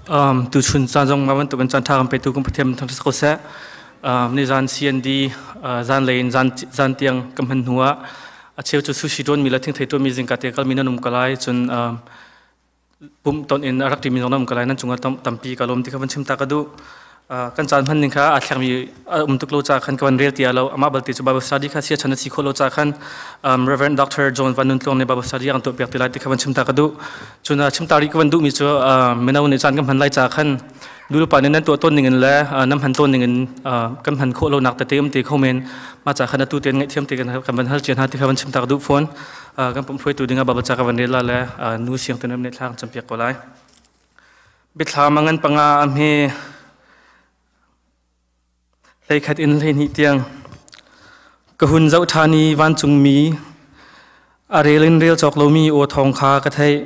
Tuchun caan zong mah bantuk in caan ṭha kan petu kan Pathian thangṭhat ko seh. Nizan CND zanlei in zan tiang kan hman hnu ah a cheu cu sushi ṭuanmi le thingthei ṭuanmi zingka te kalmi nan um ko lai. Cun pumh ton in a rak ṭimi zong nan um ko lai. Nan cungah tampi ka lawm ti kha van chim ta ka duh. Kan caan hman ning kha aa thlengmi a um tuk lo ca khan ka van rel ti lo. Amah balte cu Bible study kha sia chan a si khawh lo ca khan Reverend Dr. John Van Nun Tluang nih Bible study an tuahpiak ti lai ti kha van chim ta ka duh. Cun chim ta rih ka van duhmi cu mino nih caan kan hman lai ca khan nulepa nih nan tuah tawn ning in le nan hman tawn ning in kan hman khawh lonak tete um te kho men mah ca khan atu tein ngaihthiam te kan van hal cia hna ti kha van chim ta ka duh fawn. Kan pumhruaitu ding ah Bible ca ka van rel la le nu siang te nih thla kan campiak ko lai. Biathlam a ngan panga a hme 11 in 12 tiang. Ka hun zoh ṭhan i vancungmi a rel in rel cawk lomi aw thawng kha ka theih.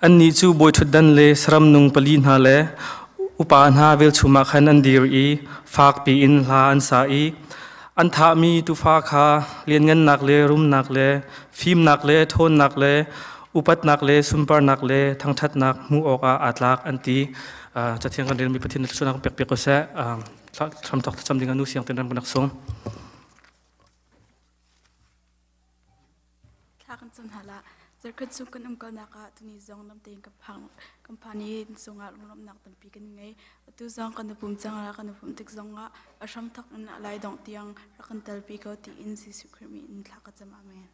Annih cu bawiṭhutdan le saram nung pali hna le upa hna velchum ah khan an dir i fak piin hla an sa i an thahmi tuufa kha lianngannak le rumnak le fimnak le ṭhawnnak le upatnak le sunparnak le thangṭhatnak hmuh awkah aa tlak an ti. Cathiang kan relmi Pathian thluachuahnak pek piak ko seh. Hramthawk thlacam ding ah nu siang ten ram kan rak sung. Thla kan cam hna la. Zarkhat chung kan um kalnak ah tuni zong lam tein kan phang kan phan i sungah lunglawmhnak tampi kan ngei. Atu zong kan pum cang la kan pum tik zong ah a hram thok in a lai dongh tiang rak kan telpi ko tiin Jesuh Khrih min in thla ka cam. Amen.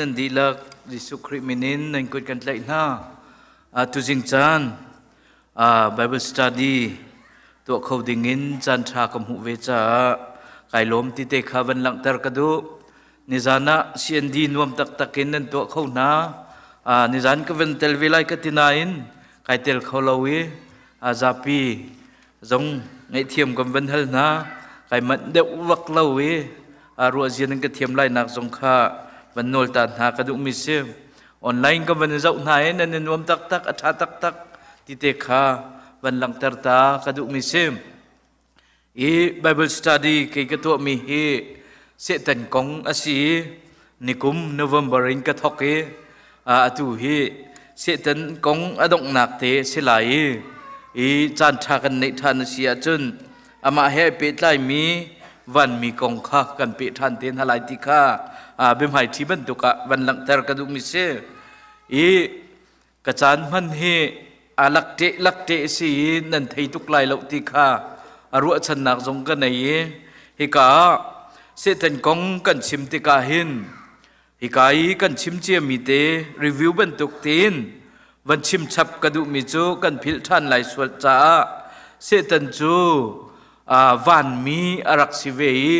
Nan dihlak Jesuh Khrih min in nan kut kan tlaih hna. Tuzing caan Bible study tuah kho ding in caan ṭha ka hmuh ve caah kai lawm ti te kha van langhter ka duh. Nizan ah CND nuam taktak in nan tuah kho hna. Nizan ka van tel ve lai ka ti nain kai tel kho lo i zapi zong ngaihthiam kan van hal hna. Kai manh deuh vak lo i ruahzia nan ka thiam lai nak zong kha van nawl ta hna ka duhmi si. Online ka van zoh hna i nan i nuam taktak, a ṭha taktak ti te kha van langhter ta ka duhmi si. I Bible study kei ka tuahmi hi Satan kong a si i nikum November in ka thawk i atu hi Satan kong a donghnak te si lai i i caan ṭha kan neih ṭhan a si ahcun amah he pehtlaimi vanmi kong kha kan peh ṭhan te hna lai ti kha biahmaiṭhi bantuk ah van langhter ka duhmi si. I ka caan hman hi a lakṭeh lakṭeh si i nan thei tuk lai lo ti kha a ruahchannak zong ka nei i hika ah Satan kong kan chim tikah hin hika i kan chim ciami te review bantuk tein van chim chap ka duhmi cu kan philh ṭhan lai sual caah Satan cu vanmi a rak si ve i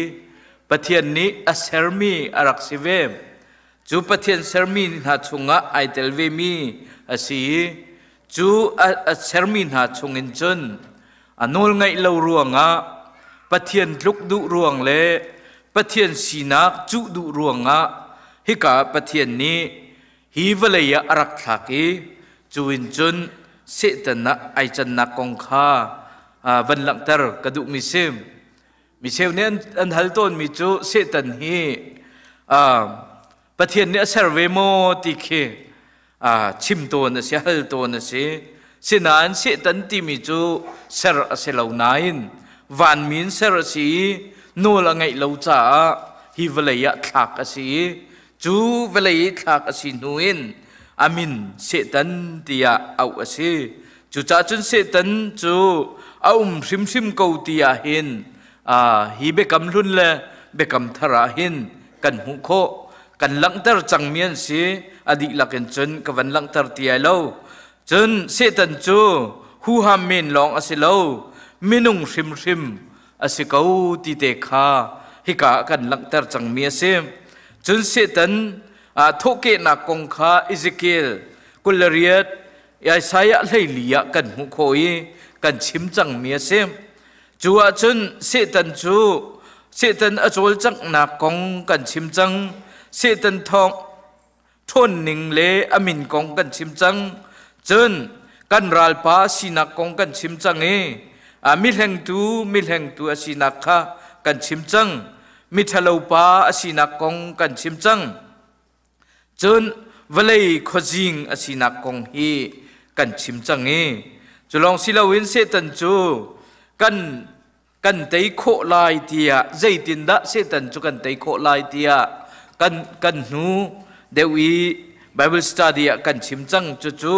Pathian nih a sermi a rak si ve. Cu Pathian sermi hna chungah ai tel vemi a si i cu a sermi hna chungin cun a nawl ngaih lo ruangah Pathian tluk duh ruang le Pathian sinak cuh duh ruangah hika Pathian nih hi vawlei ah a rak thlak i cu in cun Satan ah ai cannak kong kha van langhter ka duhmi si. Micheu nih an hal tawnmi cu Satan hi Pathian nih a ser ve maw ti khi chim tawn a si, hal tawn a si. Sinain Satan timi cu ser a si lo nain vanmi in ser a si i nawl a ngeih lo caah hi vawlei ah thlak a si i cu vawlei i thlak a si hnu in a min Satan tiah auh a si. Cucaah cun Satan cu a um hrimhrim ko ti ah hin hi biakam hlun le biakam thar ah hin kan hmuh khawh. Kan langhter cangmi an si. A dihlak in cun ka van langhter ti ai lo. Cun Satan cu huham men lawng a si lo, minung hrimhrim a si ko ti te kha hika ah kan langhter cangmi a si. Cun Satan thawhkehnak kong kha Ezekiel 28 Isaiah 14 ah kan hmuh khawh i kan chim cangmi a si. Cu ahcun Satan cu Satan a cawlcanghnak kong kan chim cang. Satan thawng ṭhawnning le a min kong kan chim cang. Cun Kan ralpa sinak kong kan chim cang i mihlengtu mihlengtu a sinak kha kan chim cang. Miṭhalopa a sinak kong kan chim cang. Cun vawlei khuazing a sinak kong hi kan chim cang i cu lawng si loin Satan cu kan kan tei khawh lai tiah, zeitindah Satan cu kan tei khawh lai tiah kan kan hnu deuh i Bible study ah kan chim cang. Cucu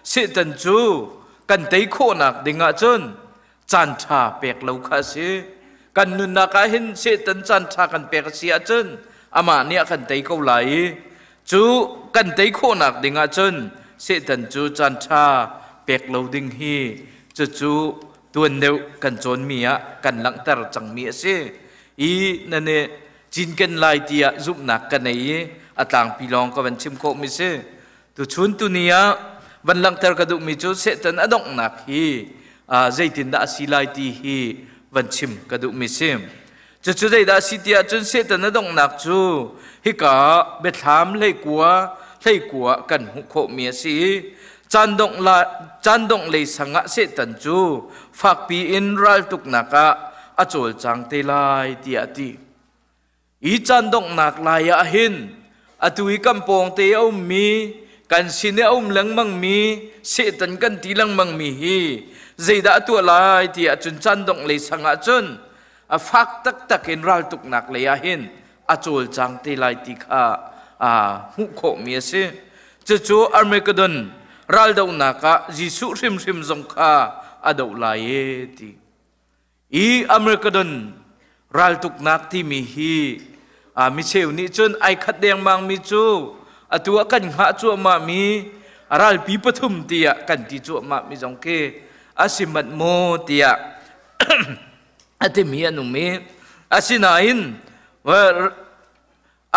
Satan cu kan tei khawhnak ding ahcun caan ṭha pek lo kha a si. Kan nunnak ah hin Satan caan ṭha kan pek a si ahcun amah nih a kan tei ko lai i cu kan tei khawhnak ding ahcun Satan cu caan ṭha pek lo ding hi, cucu tuan deuh kan cawnmi ah kan langhter cangmi a si i na nih cinken lai tiah zumhnak ka nei i a tlangpi lawng ka van chim khawhmi si. Tuchun tuni ah van langhter ka duhmi cu Satan a donghnak hi zeitindah a si lai ti hi van chim ka duhmi si. Cucu zeidah a si tiah cun, Satan a donghnak cu hika Biathlam 19 19 kan hmuh khawhmi a si i caan dongh la caan dongh lei sang ah Satan cu fakpi in raltuknak ah a cawlcang te lai tiah a ti. I caan donghnak lai ah hin atu i kan pawngte a ummi, kan sin i a um lengmangmi Satan kan ti lengmangmi hi zeidah a tuah lai tiah cun, caan dongh lei sang ah cun a fak taktak in raltuknak lei ah hin a cawlcang te lai ti kha hmuh khawhmi a si. Cucu Armageddon raldohnak ah Jesuh hrimhrim zong kha a doh lai e ti. I Armageddon raltuknak timi hi micheu nih cun ai khat dengmang mi cu atu ah kan hngah cuahmah mi ralpi pathum tiah kan ti cuahmah mi zong khi a si manh maw tiah a timi an um i, asinain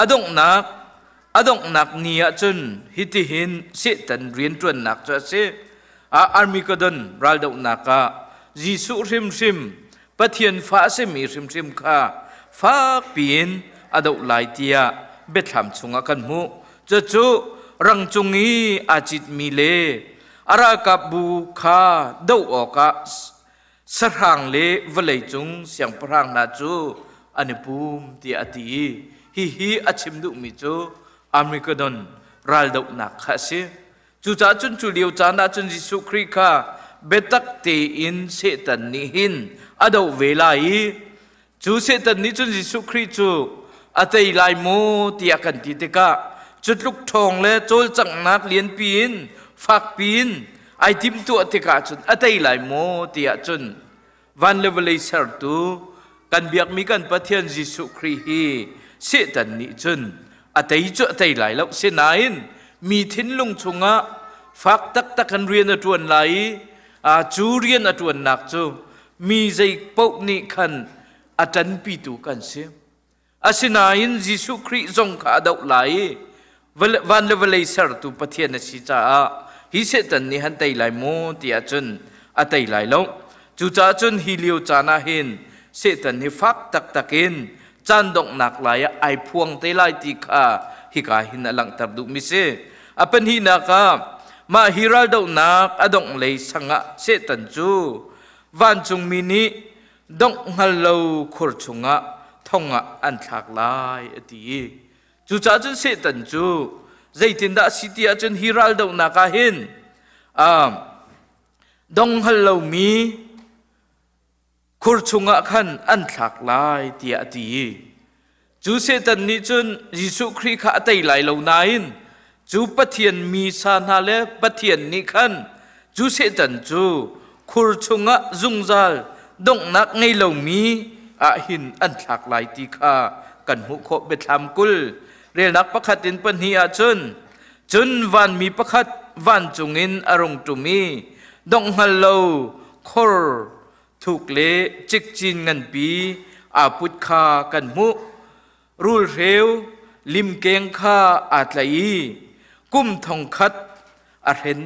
a donghnak a donghnak ni ah cun hitihin Satan rianṭuannak cu a si. Armageddon raldohnak ah Jesuh hrimhrim, Pathian fa a simi hrimhrim kha fakpi in a doh lai tiah Biathlam chungah kan hmuh. Cucu rangcung i aa citmi le a ralkapbu kha doh awkah sahrang le vawleicung siangpahrang hna cu an i pum tiah a ti i hihi a chim duhmi cu Armageddon raldohnak kha a si. Cucaah cun cu lio caan ah cun Jesuh Khrih kha biatak tein Satan nih hin a doh ve lai i cu Satan nih cun Jesuh Khrih cu a tei lai maw tiah kan ti tikah, cu tluk ṭhawng le cawlcanghnak lianpi in fakpi in ai timhtuah tikah cun a tei lai maw tiah cun, van le vawlei sertu kan biakmi kan Pathian Jesuh Khrih hi Satan nih cun a tei cu a tei lai lo. Sinain mi thinlung chungah fak taktak in rian a ṭuan lai i cu rian a ṭuannak cu mi zei paoh nih khan a ṭanpitu kan si. Asinain Jesuh Khrih zong kha a doh lai i van le vawlei sertu Pathian a si caah hi Satan nih han tei lai maw ti ahcun a tei lai lo. Cucaah cun hi lio caan ah hin Satan hi fak taktak in caan donghnak lai ah ai phuang te lai ti kha hika hin a langhter duhmi si. A pahnihnak ah, mah hi raldohnak a dongh lei sangah Satan cu vancungmi nih dongh hngal lo khur chungah thong ah an thlak lai a ti i cucaah cun Satan cu zeitindah a si ti ahcun, hi raldohnak ah hin dong hngal lomi khur chungah khan an thlak lai tiah a ti i cu Satan nih cun Jesuh Khrih kha a tei lai lo nain cu Pathian mi sa hna le Pathian nih khan cu Satan cu khur chungah zungzal donghnak ngei lomi ah hin an thlak lai ti kha kan hmuh khawh. Biathlam 20 relnak 1 in 2 ahcun, cun vanmi pakhat vancung in a rung ṭum i dongh hngal lo khor thuk le cikcin nganpi aa put kha kan hmuh. Rulhreu limkeng kha aa tlaih i kum 1000 a hren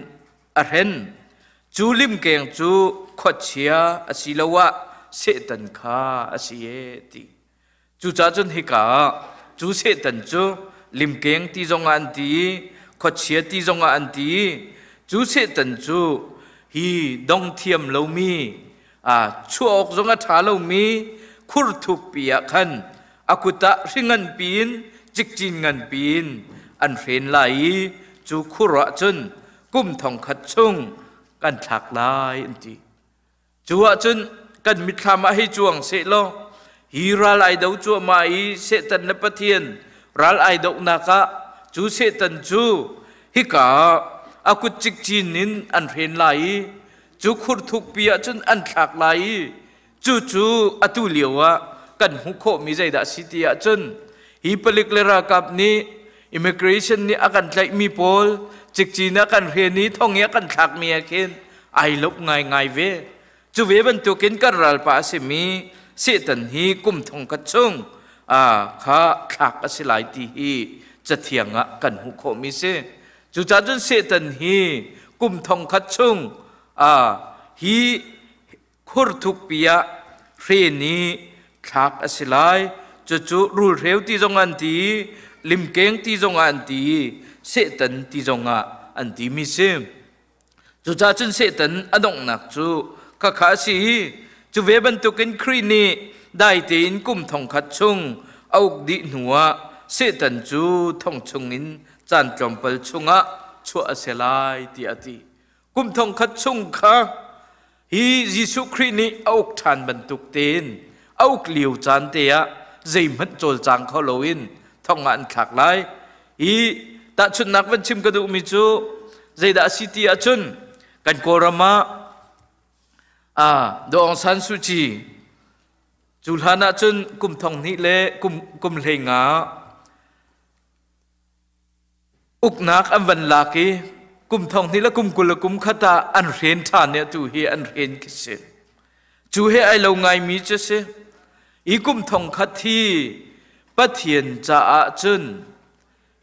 a hren. Cu limkeng cu khuachia asiloah Satan kha a si e ti. Cucaah cun hika ah cu Satan cu limkeng ti zongah an ti i khuachia ti zongah an ti i cu Satan cu Hi dong thiam lomi, chuah awk zong a ṭha lomi khur thukpi ah khan a kut ah hri nganpi in cikcin nganpi in an hren lai i cu khur ah cun kum thongkhat chung kan thlak lai an ti. Cu ahcun kan mitthlam ah hei cuang sehlaw hi ral ai do cuahmah i Satan le Pathian ral ai dohnak ah cu Satan cu hika a kut cikcin in an hren lai i cu khur thukpi ahcun an thlak lai i cucu atu lio ah kan hmuh khawhmi zeidah a si ti ahcun hi palik le ralkap nih immigration nih a kan tlaihmi pawl cikcin a kan hren i thong i a kan thlakmi ah khin ai lop ngaingai ve. Cu ve bantukin kan ralpa a simi Satan hi kum thong khat chung kha thlak a si lai ti hi cathiang ah kan hmuh khawhmi si. Cucaah cun Satan hi kum thong khat chung hi khur thukpi ah hren i thlak a si lai. Cucu rulhreu ti zong an ti, limkeng ti zong ah an ti, Satan ti zong ah an timi si. Cucaah cun Satan a donghnak cu khakha a si i cu ve bantukin Khrih nih dai tein kum thongkhat chung a uk dih hnuah Satan cu thong chungin caan tlawmpal chungah chuah a si lai tiah a ti. Kum thongkhat chung kha hi Jesuh Khrih nih a uk ṭhan bantuk tein a uk lio caan te ah zeihmanh cawlcang kho loin thong ah an thlak lai. Hi tahchunhnak van chim ka duhmi cu zeidah a si ti ahcun kan Kawlram ah Daw Aung San Suu Kyi cu hlan ahcun kum thong hnih le kum hlei nga uknak an van lak i kum thong hnih le kum 20 le kum khat ah an hren ṭhan i atu hi an hren khi si. Cu he ai lo ngaimi cu si. Hi kum thong khat hi Pathian caah cun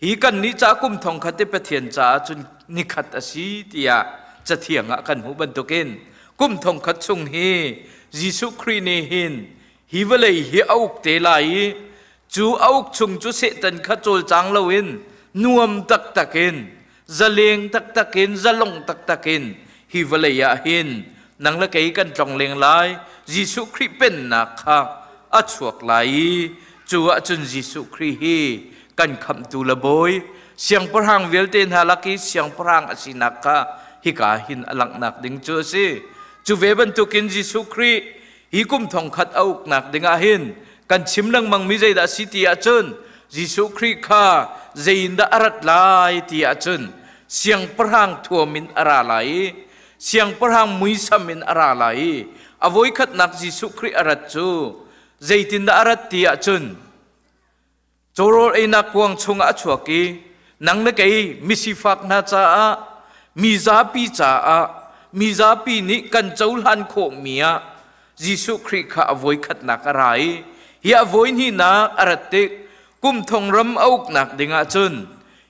hi kan nih ca kum thong khat i Pathian caah cun nikhat a si tiah cathiang ah kan hmuh bantukin kum thong khat chung hi Jesuh Khrih nih hin hi vawlei hi a uk te lai i cu a uk chung cu Satan kha cawlcang loin nuam taktak in zaleng taktak in zalong taktak in hi vawlei ah hin nang le kei kan tlong leng lai. Jesuh Khrih pennak kha a chuak lai i cu ahcun Jesuh Khrih hi kan khamhtu le bawi siangpahrang vialte hna lak i siangpahrang a sinak kha hika hin a langhnak ding cu a si. Cu ve bantukin Jesuh Khrih hi kum thongkhat a uknak ding ah hin kan chim lengmang mi zeidah a si ti ahcun Jesuh Khrih kha zeiindah a rat lai ti ahcun siangpahrang thuam in a ra lai i siangpahrang muisam in a ra lai i a voikhatnak Jesuh Khrih a rat cu zeitindah a rat ti ahcun cawrawl einak kuang chungah a chuak i nang le kei misifak hna caah mi zapi caah mi zapi nih kan cohlan khawhmi ah Jesuh Khrih kha a voikhatnak a ra i hi a voihnihnak a rat tik kum thong ram a uknak ding ahcun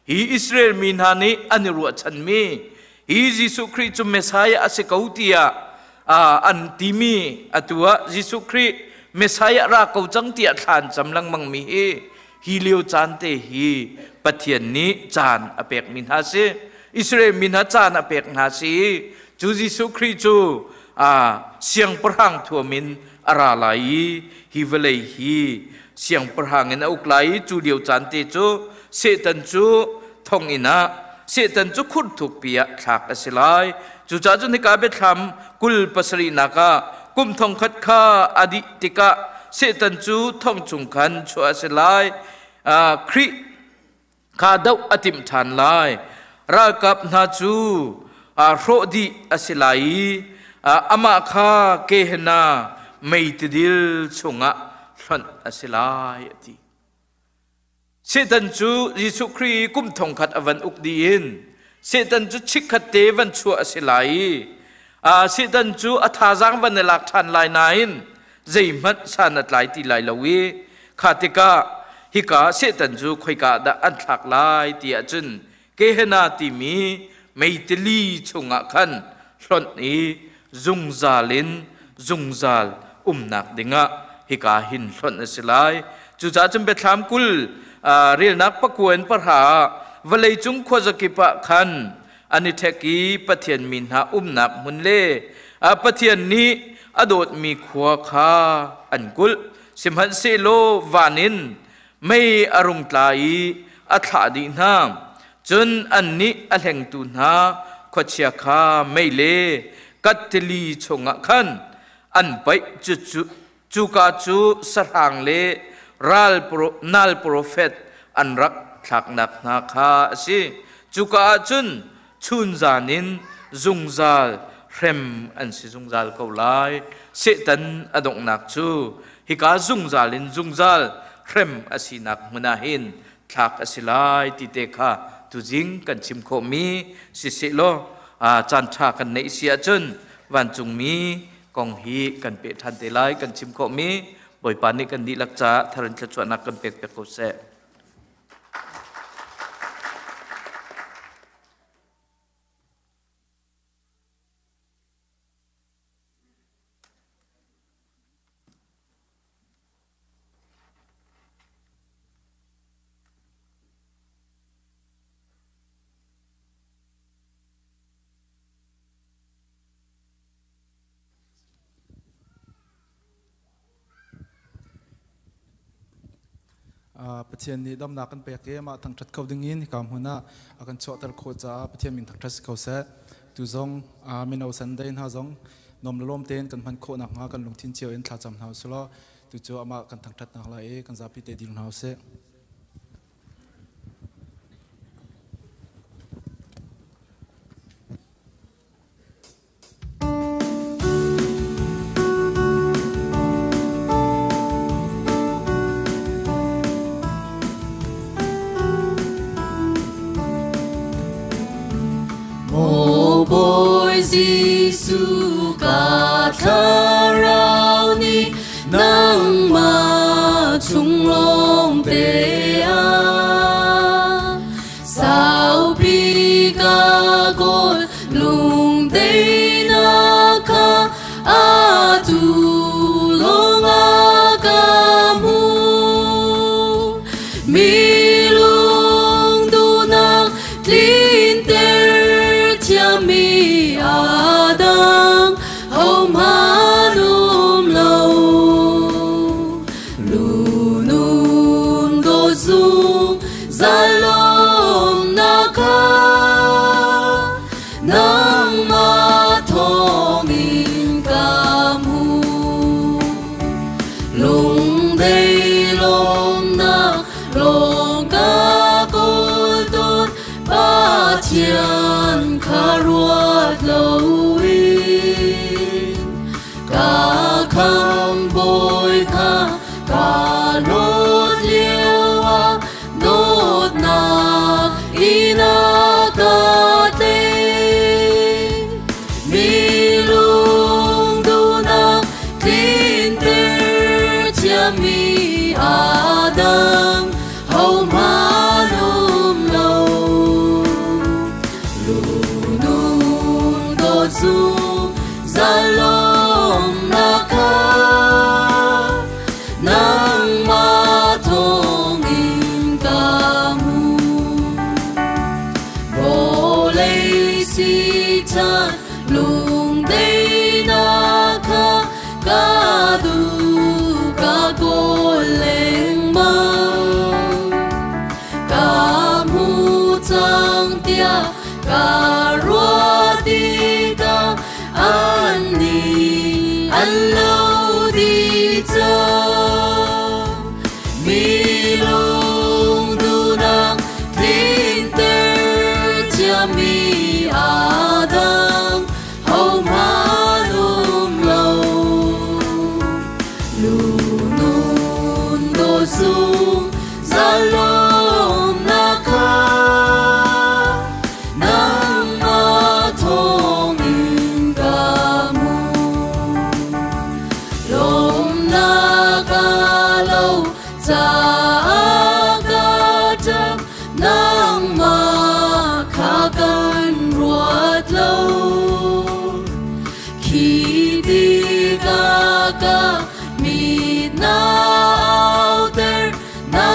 hi Israel mi hna nih an i ruahchanmi hi Jesuh Khrih cu Messiah a si ko tiah an timi atu ah Jesuh Khrih Messiah ra ko cang tiah thla an cam lengmang mi hi hi lio caan te hi Pathian nih caan a pekmi hna si. Israel mi hna caan a pek hna si. Cu Jesuh Khrih cu siangpahrang thuam in a ra lai i hi vawlei hi siangpahrang in a uk lai i cu lio caan te cu Satan cu thonginn ah Satan cu khur thukpi ah thlak a si lai. Cucaah cun hika biathlam 27nak ah kum thongkhat kha a dih tikah Satan cu thong chung khan chuah a si lai. Khrih kha doh a timh ṭhan lai. Ralkap hna cu hrawh dih a si lai i amah kha Gehenna mei tidil chungah hlonh a si lai a ti. Satan cu Jesuh Khrih i kum thongkhat a van uk dih in Satan cu chikkhat te van chuah a si lai i Satan cu a thazaang van i lak ṭhan lai nain zeihmanh san a tlai ti lai lo i kha tikah hika Satan cu khoika dah an thlak lai ti ahcun Gehenna timi meitili chungah khan hlonh i zungzal in zungzal umnak dingah hika hin hlonh a si lai. Cucaah cun Biathlam 20 relnak 9 in 10 ah vawleicung khuazakip ah khan. An i ṭhek i Pathian mi hna umnak hmun le Pathian nih a dawtmi khua kha an kulh. Sihmanhsehlaw van in mei a rung tla i a thlah dih hna. Cun annih a hlengtu hna khuachia kha mei le kattili chungah khan an paih. Cuka cu sahrang le ral nal profet an rak thlaknak hna kha a si. Cuka ah cun chunzan in zungzal hrem an si zungzal ko lai. Satan a donghnak cu hika zungzal in zungzal hrem a sinak hmun ah hin thlak a si lai ti te kha tuzing kan chim khawhmi siseh law, caan ṭha kan neih si ahcun vancungmi kong hi kan peh ṭhan te lai. Kan chim khawhmi Bawipa nih kan dihlak caah tharin thluachuahnak kan pek piak ko seh. Pathian nih damnak kan pek i amah thangṭhat kho dingin hika hmun ah a kan chuahter khawh caah Pathian min thangṭhat si ko seh. Tu zong mino Sunday hna zong nuam le lawm tein kan hman khawh nakhnga kan lungthin cio in thlacam hna usih law tu cu amah kan thangṭhat nak lai i kan zapi te dil hna usih. Maw Bawi Jesuh ka thlarau nih nangmah chung lawng te ah saupi ka kawl lungteinak kha atu lawngah ka hmu. Mi lungduhnak tlinter thiammi Adam hohmanh um lo. Lunun dawt zung zalawmnak kha nangmah thawngin ka hmu. Lungdei lawmnak lawng ka kawl tawn, Pathian kha ruat loin. Ka khamhbawi kha ka hlawt lioah dawtnak in a ka tei. Mi lungduhnak tlinter thiammi Adam hohmanh um lo. Lunun dawt zung zalawmnak kha nangmah thawngin ka hmu. Vawlei si chan lungdeinak kha ka duh ka kawl lengmang. Ka hmu cang tiah ka ruah tikah annih an lo dih cang. Mi lungduhnak tlinter thiammi Adam hohmanh um lo. Lunun dawt zung zalawmnak kha nangmah thawngin ka hmu. Lawmnak a lo caah ka ṭap, nangmah kha kan ruat lo. Khi tikah ka mit na auter, na.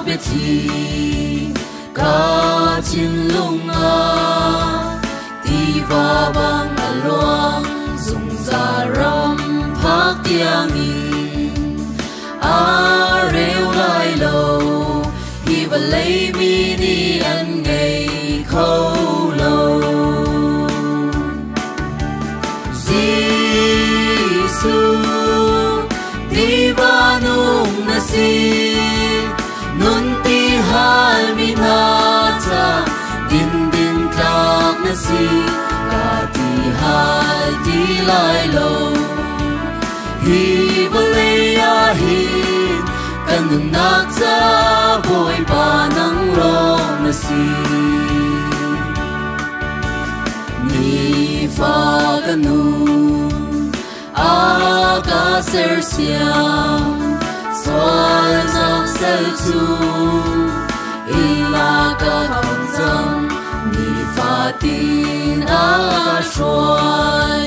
Biathli ka thinlung ah tiva bang a luang zungzal ram phak tiangin a reu lai lo hi vawlei mi nih an ngei kho lo. Jesuh tiva nung na si nun ti hal mi hna ca din din tlak na si ka ti hal ti lai lo hi vawlei ah hin kan nunnak ca Bawipa nang lawng na si. Nifa ka nun a ka sersiam sualnak sal chung ina ka kham cang nifatin a ka hruai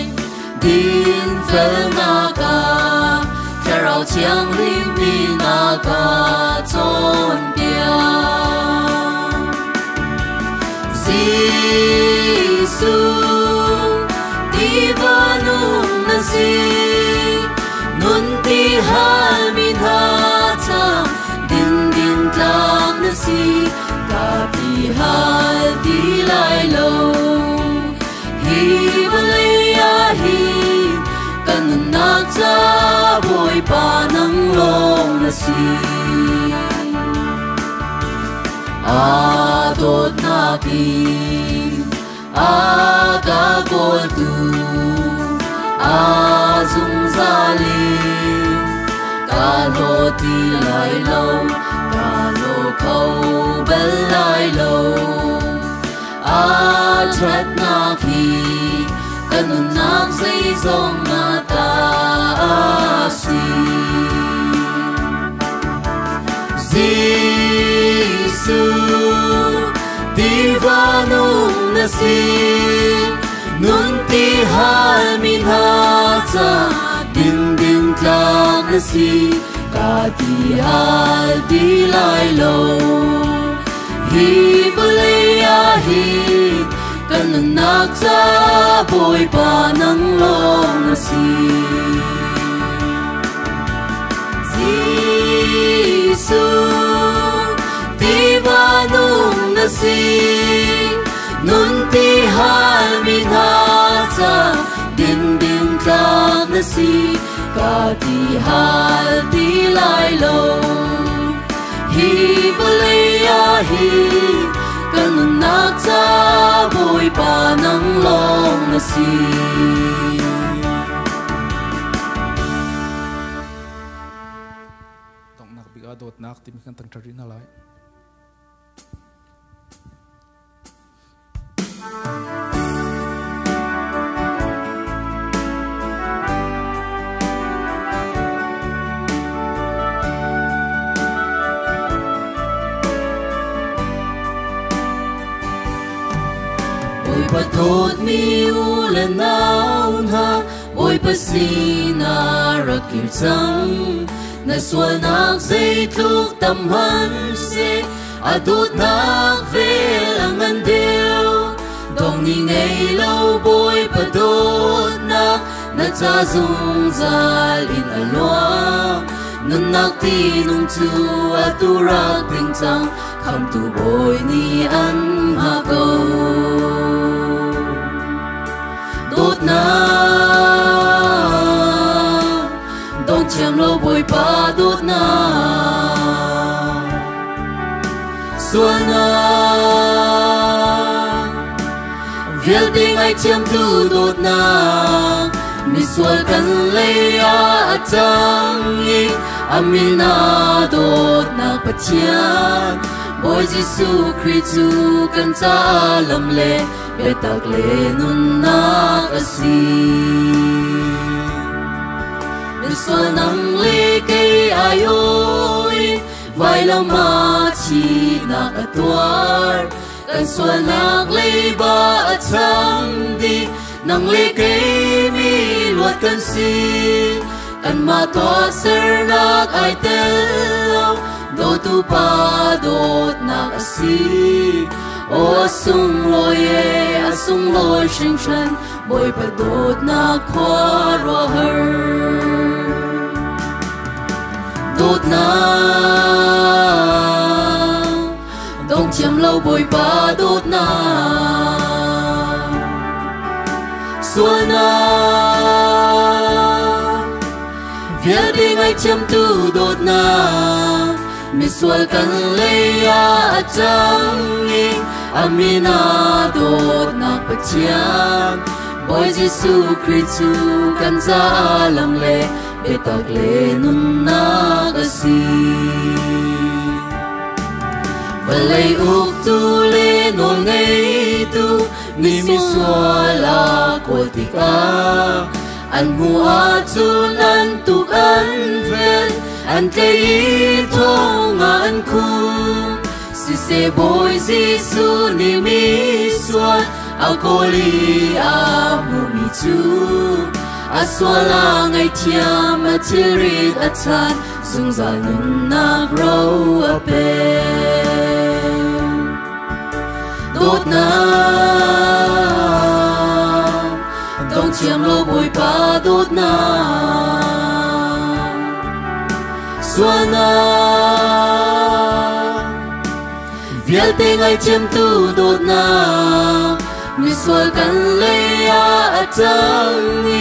din felnak ah Thlarau Thianghlim min a ka cawnpiak. Jesuh tiva nung na si nun ti hal mi hna ca din din tlak na si ka ti hal ti lai lo hi vawlei ah hin kan nunnak ca Bawipa nang lawng na si. A dawtnak in a ka kawltu a zungzal in ka hlaw ti lai lo ka hlaw kho bal lai lo a ṭhatnak hi ka nunnak zeizong na ta a si. Jesuh tiva nung na si nun ti hal mi hna ca din din tlak na si ka ti hal ti lai lo hi vawlei ah hin kan nunnak ca Bawipa nang lawng na si. Jesuh tiva nung na si nun ti hal mi hna ca din din tlak na si ka ti hal ti lai lo hi vawlei ah hin kan nunnak ca Bawipa nang lawng na si. Donghnak bik ah dawtnak timi kan thangṭhat rih hna lai. Bawipa dawtmi u le nau hna Bawipa sinah rak kir cang na sualnak zeitluk tam hmanhseh a dawtnak vel a ngan deuh dong ni ngei lo Bawipa dawtnak na ca zungzal in a luang nunnak tinung cu atu rak ding cang khamtu Bawi nih an hngah ko. Dawtnak dong thiam lo Bawipa dawtnak sualnak vialte ngaithiamtu dawtnak misual kan lei ah a cang i a min a dawtnak Pathian Bawi Jesuh Khrih cu kan caah lam le biatak le nunnak a si. Misual nang le kei aiawh in vailam ah thihnak a tuar kan sualnak leiba a cham dih nang le kei mi luat kan si kanmah tuahsernak ai tel lo dawtu pa dawtnak a si. Aw a sunglawi e, a sunglawi hringhran, Bawipa dawtnak khuaruahhar. Dawtnak, dong thiam lo Bawipa dawtnak. Sualnak vialte ngaihthiamtu dawtnak misual kan lei ah a cang i a min ah dawtnak Pathian Bawi Jesuh Khrih cu kan caah lam le biatak le nunnak a si. Vawlei uktu le nawlngeitu mi misual a kawl tikah an hmuh ahcun an tuk an vel an tlei i thong ah an khum siseh Bawi Jesuh nih misual a kawl i a hmuhmi cu a sual a ngaihthiam a thilrit a chan zungzal nunnak ro a pek Dawtnak dong thiam lo Bawipa dawtnak sualnak vialte ngaithiamtu dawtnak misual kan lei ah a cang i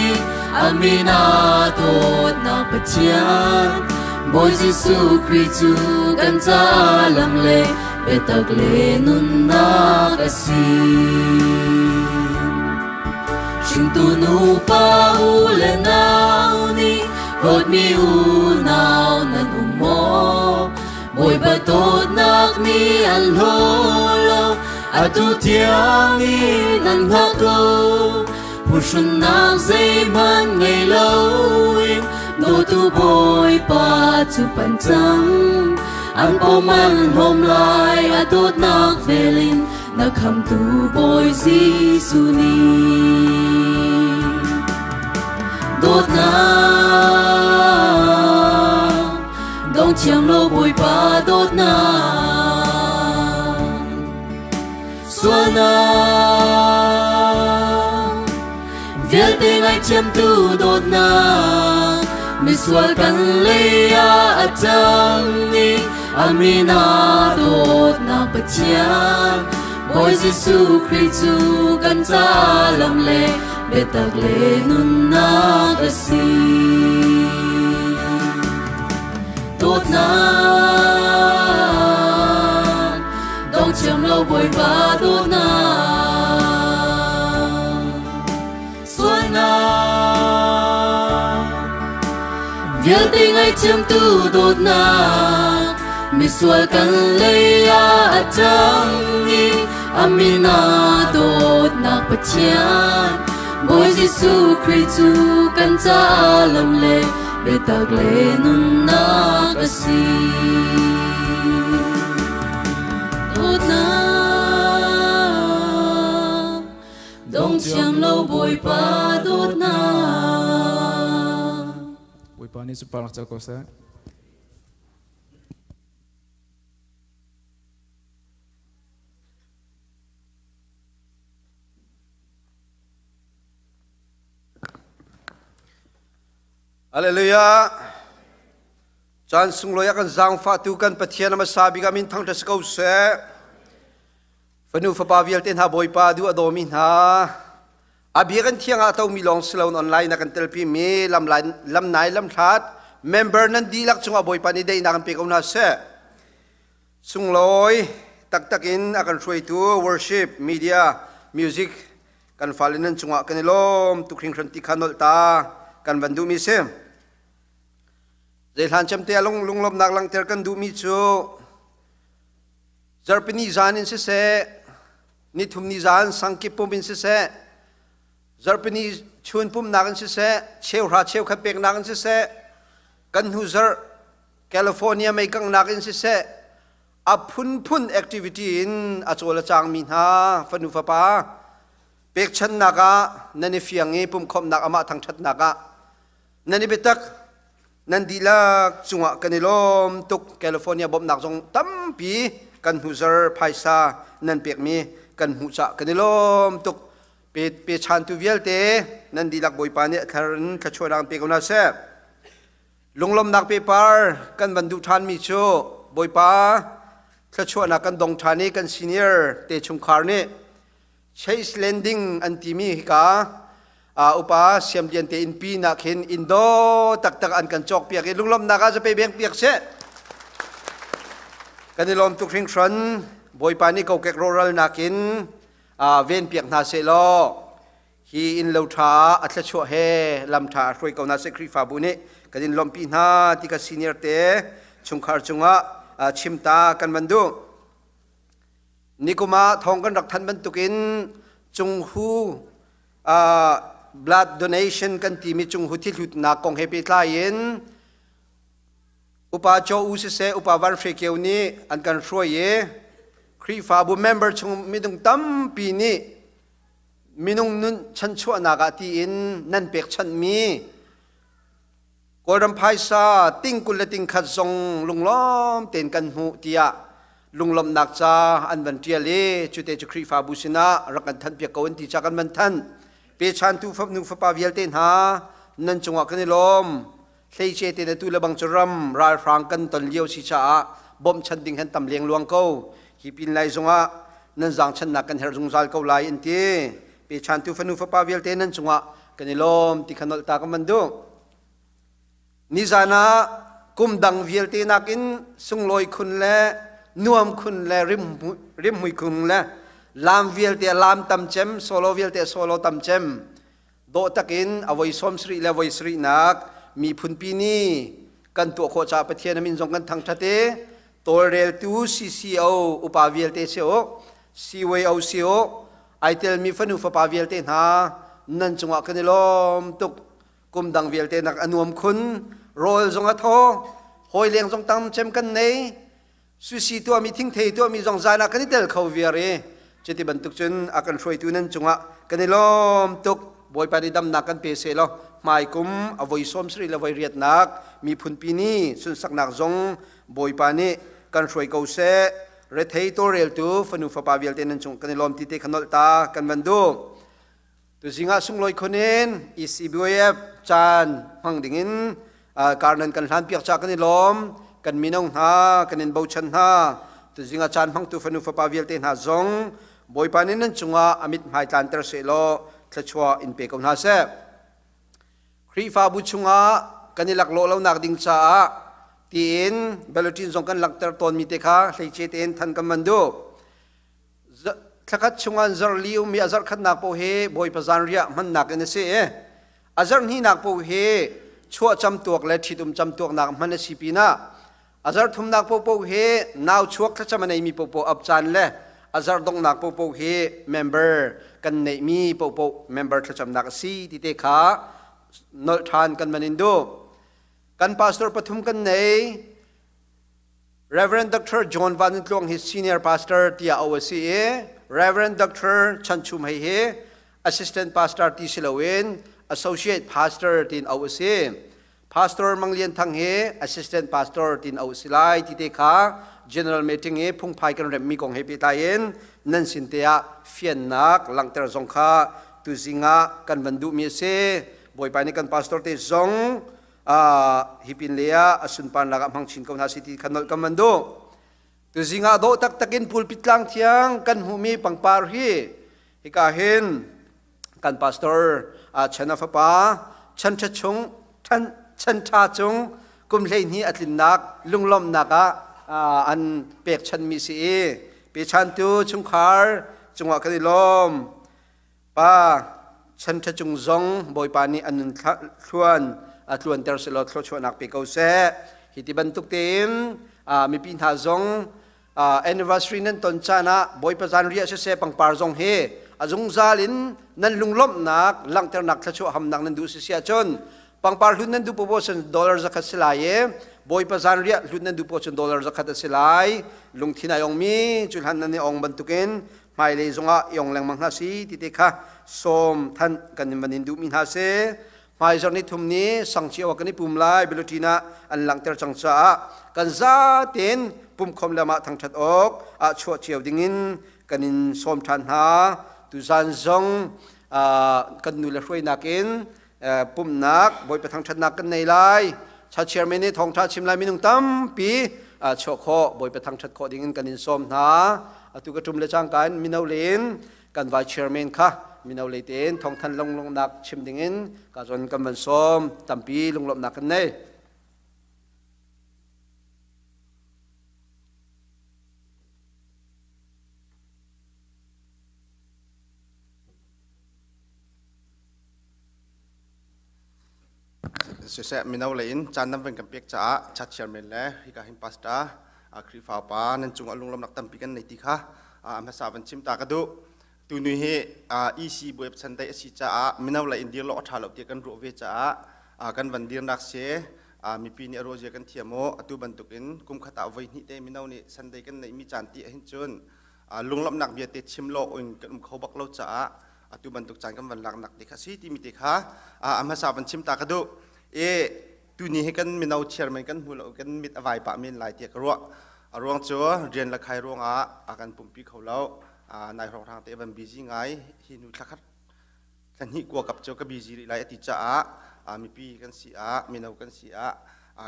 a min ah dawtnak Pathian Bawi Jesuh Khrih cu kan caah lam le biatak le nunnak a si. Hringtu nupa u le nau nih hlawtmi unau nan um maw? Bawipa dawtnak nih an hlaw lo, atu tiang in an hngak ko. Phuhrunnak zeihmanh ngei loin dawtu Bawipa cu pan cang. An pawm an hlawm lai a dawtnak vel in na khamtu Bawi Jesuh nih. Dawtnak dong thiam lo Bawipa dawtnak Sualnak vialte ngaihthiamtu dawtnak misual kan lei ah a cang i a min ah dawtnak Pathian Bawi Jesuh Khrih cu kan caah lam le biatak le nunnak a si. Dawtnak dong thiam lo Bawipa dawtnak sualnak vialte ngaihthiamtu dawtnak misual kan lei ah a cang i a min ah dawtnak Pathian Bawi Jesuh Khrih cu kan caah lam le biatak le nunnak a si. Dawtnak dong thiam lo Bawipa dawtnak. Bawipa nih sunparnak co ko seh. Hallelujah. Caan sunglawi a kan zaangfahtu kan Pathian a hmasa bik ah min thangṭhat si ko seh. Fanu fapa vialte hna Bawipa duh a dawmi hna. A bia kan thiang ah tomi lawng si loin online na kan telpi mi lam lamnai lamhlat member nan dihlak cungah Bawipa nih daihnak an pe ko hna seh. Sunglawi taktak in a kan hruaitu worship media music Kan fale nan cungah kan i lawm tuk hringhran ti kha nolh ta kan van duhmi si. Zeihlan cemte ah lunglawmnak langhter kan duhmi cu zarhpini zan in siseh, nithum ni zan sangkip pum in siseh, zarhpini chun pumnak in siseh, cheuhra cheukhat peknak in siseh, kan hnu zarh California mei kanghnak in siseh, a phunphun activity in a cawl a cangmi hna fanu fapa pekchannak ah nan i fiang i pumkhawmhnak amah thangṭhatnak ah nan i biatak Nan dihlak cungah kan i lawm tuk. California bawmhnak zong tampi kan hnuzar phaisa nan pekmi kan hmuh cah kan i lawm tuk. Pe pechantu vialte nan dihlak Bawipa nih a thar in thluachuahnak pe ko hna seh. Lunglawmnak pepar kan van duh ṭhanmi cu Bawipa thluachuahnak kan dong ṭhan i kan senior te chungkhar nih Chase Landing an timi hika upa Siamlian te innpi nak hin inn dawh taktak an kan cawkpiak i lunglawmhnak ah zape beng piak seh. Kan i lawm tuk hringhran. Bawipa nih kokek rawhralnak in ven piak hna seh law hi inn lo ṭha a thluachuah he lam ṭha a hruai ko hna seh. Khrihfabu nih kan in lawmhpi hna ti ka senior te chungkhar cungah chimta kan van duh. Nikum ah thawng kan rak thanh bantukin Cunghu blood donation kan timi Cunghu thihlutnak kong he pehtlai in Upa Chaw U siseh, Upa Van Hre Kio nih an kan hruai i Khrihfabu member chung minung tampi nih minung nun chanchuahnak ah tiin nan pekchanhmi Kawlram phaisa ting 20 le ting khat zong lunglawm tein kan hmuh tiah lunglawmhnak ca an van ṭial i cute cu Khrihfabu sinah rak kan thanhpiak ko an ti ca kan van thanh. Pechantu fapnu fapa vialte hna nan cungah kan i lawm. Hleice te na tu le bang cu ram ralhrang kan ton lio si caah bawmhchanh ding han tam lengluang ko. Hi pin lai zongah nan zaangchannak kan herh zungzal ko lai an ti. Pechantu fanu fapa vialte nan cungah kan i lawm ti kha nolh ta kan van duh. Nizan ah kum dang vialte nakin sunglawi khun le nuam khun le rimhmui khun le lam vialte lam tam cem, solo vialte solo tam cem dawh takin a voi 70 le voi sarihnak miphunpi ni kan tuah khawh caah Pathian a min zong kan thangṭhat i tawlreltu CCO upa vialte si u, CYO si u, ai telmi fanu fapa vialte hna nan cungah kan i lawm tuk. Kum dang vialte nak a nuam khun, rawl zong a thaw, hawi leng zong tam cem kan nei, sushi tuahmi thingthei tuahmi zong zan ah kan i tel kho viar i cuti bantuk cun a kan hruaitu nan cungah kan i lawm tuk. Bawipa nih damnak kan pe seh law hmaikum a voi 70 le voi riatnak miphunpi ni sunsaknak zong Bawipa nih kan hruai ko seh. Rethei tawlreltu fanu fapa vialte nan cung kan i lawm ti te kha nolh ta kan van duh. Tuzing ah sunglawi khun in ECBYF caan hmang dingin karnan kan hlan piak ca kan i lawm. Kan mino hna kan in bochan hna. Tuzing ah caan hmangtu fanu fapa vialte hna zong Bawipa nih nan cungah a mithmai tlanter seh law thluachuah in pe ko hna seh. Khrihfabu chungah kan i laklawh lonak ding caah tiin bulletin zong kan langhter tawnmi te kha hleice tein than kan van duh. Thlakhat chungah zarh li ummi a zarh khatnak paoh hi Bawipa zanriah hmannak in a si i a zarh hnihnak paoh hi chuah camtuak le ṭhitum camtuaknak hman a si pinah a zarh thumnak paohpaoh hi nau chuak thlacam a neimi paohpaoh ap caan le a zarh donghnak paohpaoh hi member kan neihmi paohpaoh member thlacamnak a si ti te kha nolh ṭhan kan man in duh. Kan pastor pathum kan nei. Reverend Dr. John Van Tluang hi senior pastor tiah auh a si i Reverend Dr. Chan Chum Hei hi assistant pastor ti si loin associate pastor tiin auh a si. Pastor Mang Lian Thang hi assistant pastor tiin auh a si lai ti te kha general meeting i phungphai kan remmi kong he pehtlai in nan sin te ah fiannak langhter zong kha tuzing ah kan van duhmi a si. Bawipa nih kan pastor te zong hi pin le ah a sunparnak ah hmang chin ko hna si ti kha nolh kan van duh. Tuzing ah dawh taktak in pulpit tlang thiang kan hmuhmi pangpar hi hika hin kan pastor Chana fapa chan ṭha chung chan ṭha cung kum 12 a tlinnak lunglawmhnak ah an pekchanmi si i pechantu chungkhar cungah kan i lawm. Pa chanṭha cung zong Bawipa nih a nun thluan a tluanter selaw thluachuahnak pe ko seh. Hi ti bantuk tein mipi hna zong anniversary nan ton caan ah Bawipa zanriah siseh pangpar zong hi a zungzal in nan lunglawmhnak langhternak thluachuah hamnak nan duh sisi ahcun pangpar hlun nan duh popo cun dollar 100 si lai i Bawipa zanriah hlun nan duh popo cun dollar 100 a si lai. Lungthin ai ongmi cu hlan nan i ong bantukin hmailei zongah i ong lengmang hna si ti te kha sawm than kan in van in duhmi hna si. Hmaizarh ni thum ni sang cio ah kan i pum lai bulletin ah an langhter cang caah kan zatein pumkhawm lam ah thangṭhat awk ah chuah cio dingin kan in sawm ṭhan hna. Tuzan zong kan nu le hruainak in pumhnak Bawipa thangṭhatnak kan nei lai. Cha chairman nih thawngṭha chim lai minung tampi chuah khawh Bawipa thangṭhat khawh dingin kan in sawm hna. Atu ka ṭum le cangka in mino len kan vice chairman kha mino lei tein thawngthan lunglawmhnak chim dingin ka zawn kan van sawm tampi lunglawmhnak kan nei. Siseh mino lei in caan nan van kan pek caah chat chairman le hika hin pastor Khrihfa upa nan cungah lunglawmhnak tampi kan nei ti kha a hmasa van chim ta ka duh. Tuni hi EC buai chan dei a si caah mino lei in dir lo a ṭha lo tiah kan ruah ve caah kan van dirnak si mipi nih a ruah zia kan thiam u. Atu bantukin kum khat ah voi hnih te mino nih Sunday kan neihmi caan ti ahhin cun lunglawmhnak bia te chim lo in kan um kho bak lo caah atu bantuk caan kan van laknak te kha si timi te kha a hmasa van chim ta ka duh. E tuni hi kan mino chairman kan hmu lo kan mit a vai pah men lai tiah ka ruah. A ruang cu rian le khai ruangah a kan pumpi kho lo. Nai hrawnghrang te van busy ngai hi nu thla khat thla hnih kua kap cu ka busy rih lai a ti caah mipi kan si ah mino kan si ah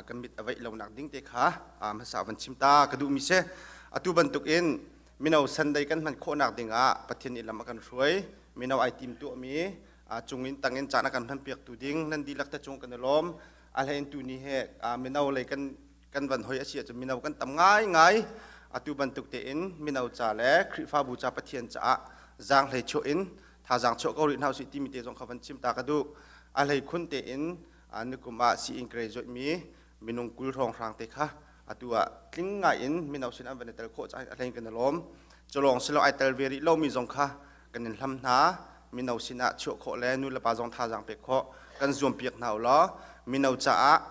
kan mit a veih lonak ding te kha hmasa van chim ta ka duh mi si. Atu bantuk in mino Sunday kan hman khawhnak dingah Pathian nih lam a kan hruai. Mino ai tim tuahmi cungin tangin caan a kan hmanpiak tu ding nan dihlak te cung kan i lawm. A hlein tu ni he mino lei kan kan van hoi a si ahcun mino kan tam ngai ngai. Atu bantuk tein mino ca le Khrihfabu ca Pathian caah zaang hlei chuah in thazaang chuah ko rih hna usih timi te zong kha van chim ta ka duh. A hlei khun tein nikum ah sii-inn graduate mi minung 20 hrawnghrang te kha atu ah tling ngai in mino sin an van i tel khawh caah a hlein kan i lawm. Culawng silo ai tel ve rih lomi zong kha kan in hlam hna. Mino sin ah chuah khawh le nu le pa zong thazaang pek khawh kan zuam piak hna u law mino caah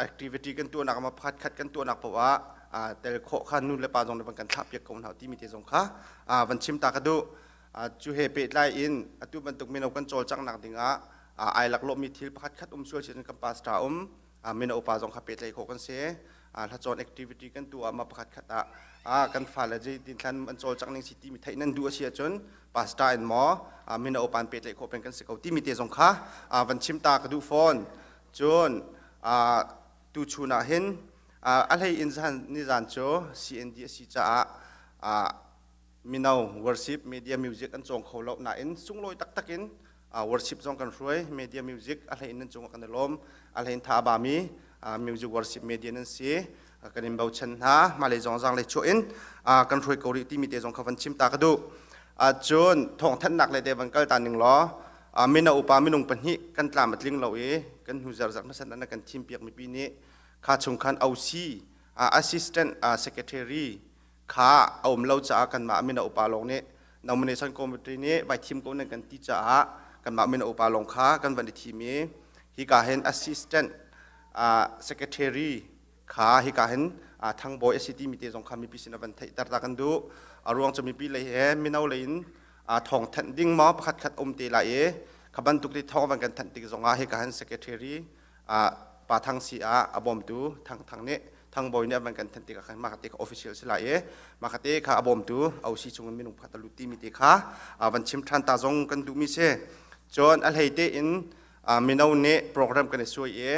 activity kan tuahnak ma pakhat khat kan tuahnak paoh ah tel khawh kha nu le pa zong van kan thlah piak ko hna timi te zong kha van chim ta ka duh. Cu he pehtlai in atu bantuk mino kan cawlcanghnak dingah ai laklawhmi thil pakhat khat um sual si kan pastor um mino upa zong kha pehtlaih khawh kan si. Hlacawn activity kan tuah ma pakhat khat ah kan fale zeitin thlan an cawlcangh ning si timi theih nan duh a si ahcun pastor in maw mino upa an pehtlaih khawh peng kan si ko timi te zong kha van chim ta ka duh fawn. Cun tu chun ah hin a hlei in zan nizan cu CND a si caah mino worship media music an cawng kho lo nain sunglawi taktak in worship zong kan hruai. Media music a hlein nan cungah kan i lawm. A hlein tha a bami music worship media nan si kan in bochan hna. Malay zong zang le chuah in kan hruai ko rih timi te zong kha van chim ta ka duh. Cun thawngthanhnak le te van kal ta ning law mino upa minung pahnih kan tlam a tling lo i kan hnu zarzar hmasan an kan thim piak mipi nih kha chung khan OC assistant secretary kha a um lo caah kanmah mino upa lawng nih nomination committee nih vai thim ko nan kan ti caah kanmah mino upa lawng kha kan van i thim i hika hin assistant secretary kha hika hin thangbawi a si timi te zong kha mipi sin a van theihter ta kan duh. A ruang cu mipi lei he mino lei in thawng thanh ding maw pakhat khat um te lai i kha bantuk ti thawng van kan thanh tik zong ah hika hin secretary pa Thang si ah a bawmtu Thang Thang nih Thangbawi nih a van kan thanh tikah khan mah te kha official si lai i mah te kha a bawmtu OC chung in minung pakhat a lut timi te kha van chim ṭhan ta zong kan duhmi si. Cun a hlei tein mino nih program kan i suai i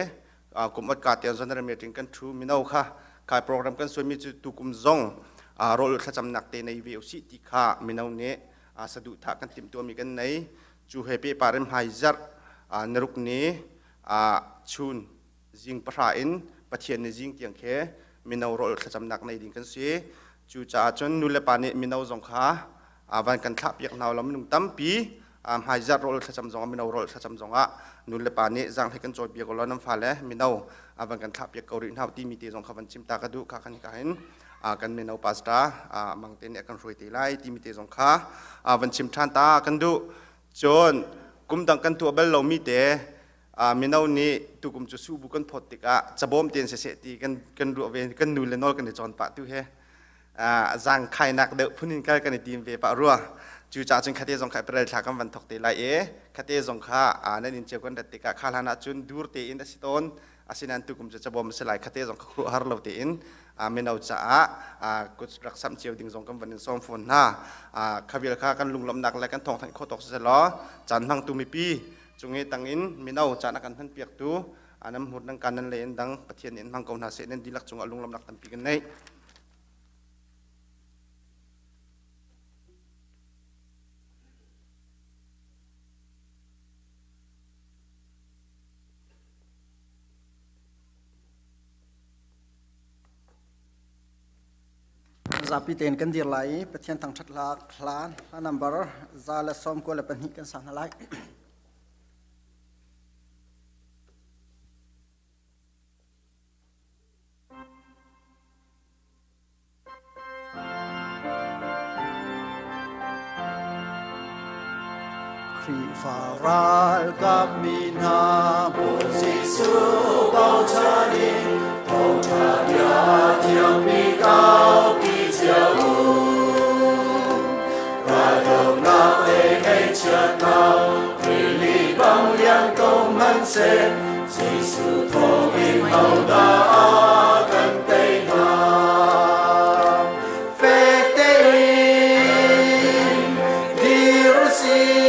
kum ot ka tiang general meeting kan ṭhu. Mino kha kai program kan suaimi cu tukum zong rawl thlacamnak te nei ve usih ti kha mino nih saduhthah kan timhtuahmi kan nei. Cu he pehpar in hmai zarh naruk ni chun zing 10 in Pathian ni zing tiang khe mino rawl thlacamnak nei ding kan si. Cu caah cun nu le pa nih mino zong kha van kan thlah piak hna lo. Minung tampi hmaizarh rawl thlacam zong mino rawl thlacam zong ah nu le pa nih zang he kan cawi piak lo nan fale mino van kan thlah piak ko rih hna timi te zong kha van chim ta ka duh. Kha kan ka hin kan mino pastor mang te nih kan hruai te lai timi te zong kha van chim ṭhan ta kan duh. Cun kum dang kan tuah bal lomi te mino nih tukum cu subu kan phawt tikah cabawm tein siseh ti kan kan ruah ve. Kan nu le nawl kan i cawn pah tu he. Zang khainak deuh phun in kal kan i tim ve pah rua. Cu ca cun khate zong kha April thla kan van thok te lai i khate zong kha nan in cio kan rat tikah kha hlan ah cun dur tein a si tawn. Asinain tukum cu cabawm a si lai khate zong kha khuaruah har lo tein mino caah kut rak samh cio ding zong kan van in sawm fawn hna. Khavial kha kan lunglawmhnak le kan thawngthanh khawh tawk siselaw caan hmangtu mipi cung i tangin mino caan a kan hman piaktu nan hmur nan kan nan le in dang Pathian nih in hmang ko hna seh nan dihlak cungah lunglawmhnak tampi kan nei. Zapi tein kan dir lai i Pathian thangṭhat hla hla hla number 192 kan sa hna lai. Khrihfa ralkap mi hna Bawi Jesuh bochan in thawngṭha bia thiangmi kaupi cio u. Raldohnak le ngaihchiatnak rili bang lian ko hmanhseh Jesuh thawngin hodah a kan tei hnga? Fek tein dir u sih,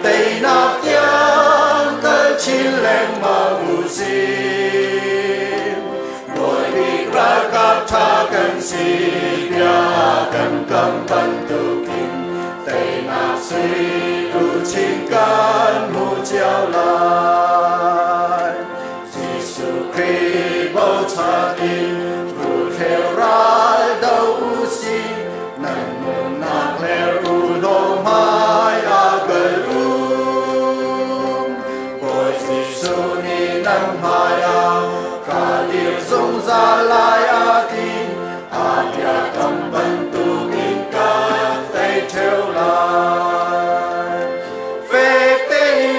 teinak tiang kal chin lengmang u sih. Bawi bik ralkap ṭha kan si, bia kan kam bantukin teinak sui luchin kan hmu cio lai. Jesuh Khrih bochan in rulhreu ral do u sih, nan nunnak hler u law hmai ah kal u. Bawi Jesuh nih nan hmai ah ka dir zungzal lai a ti, a biakam bantukin kan tei ṭheo lai. Fek tein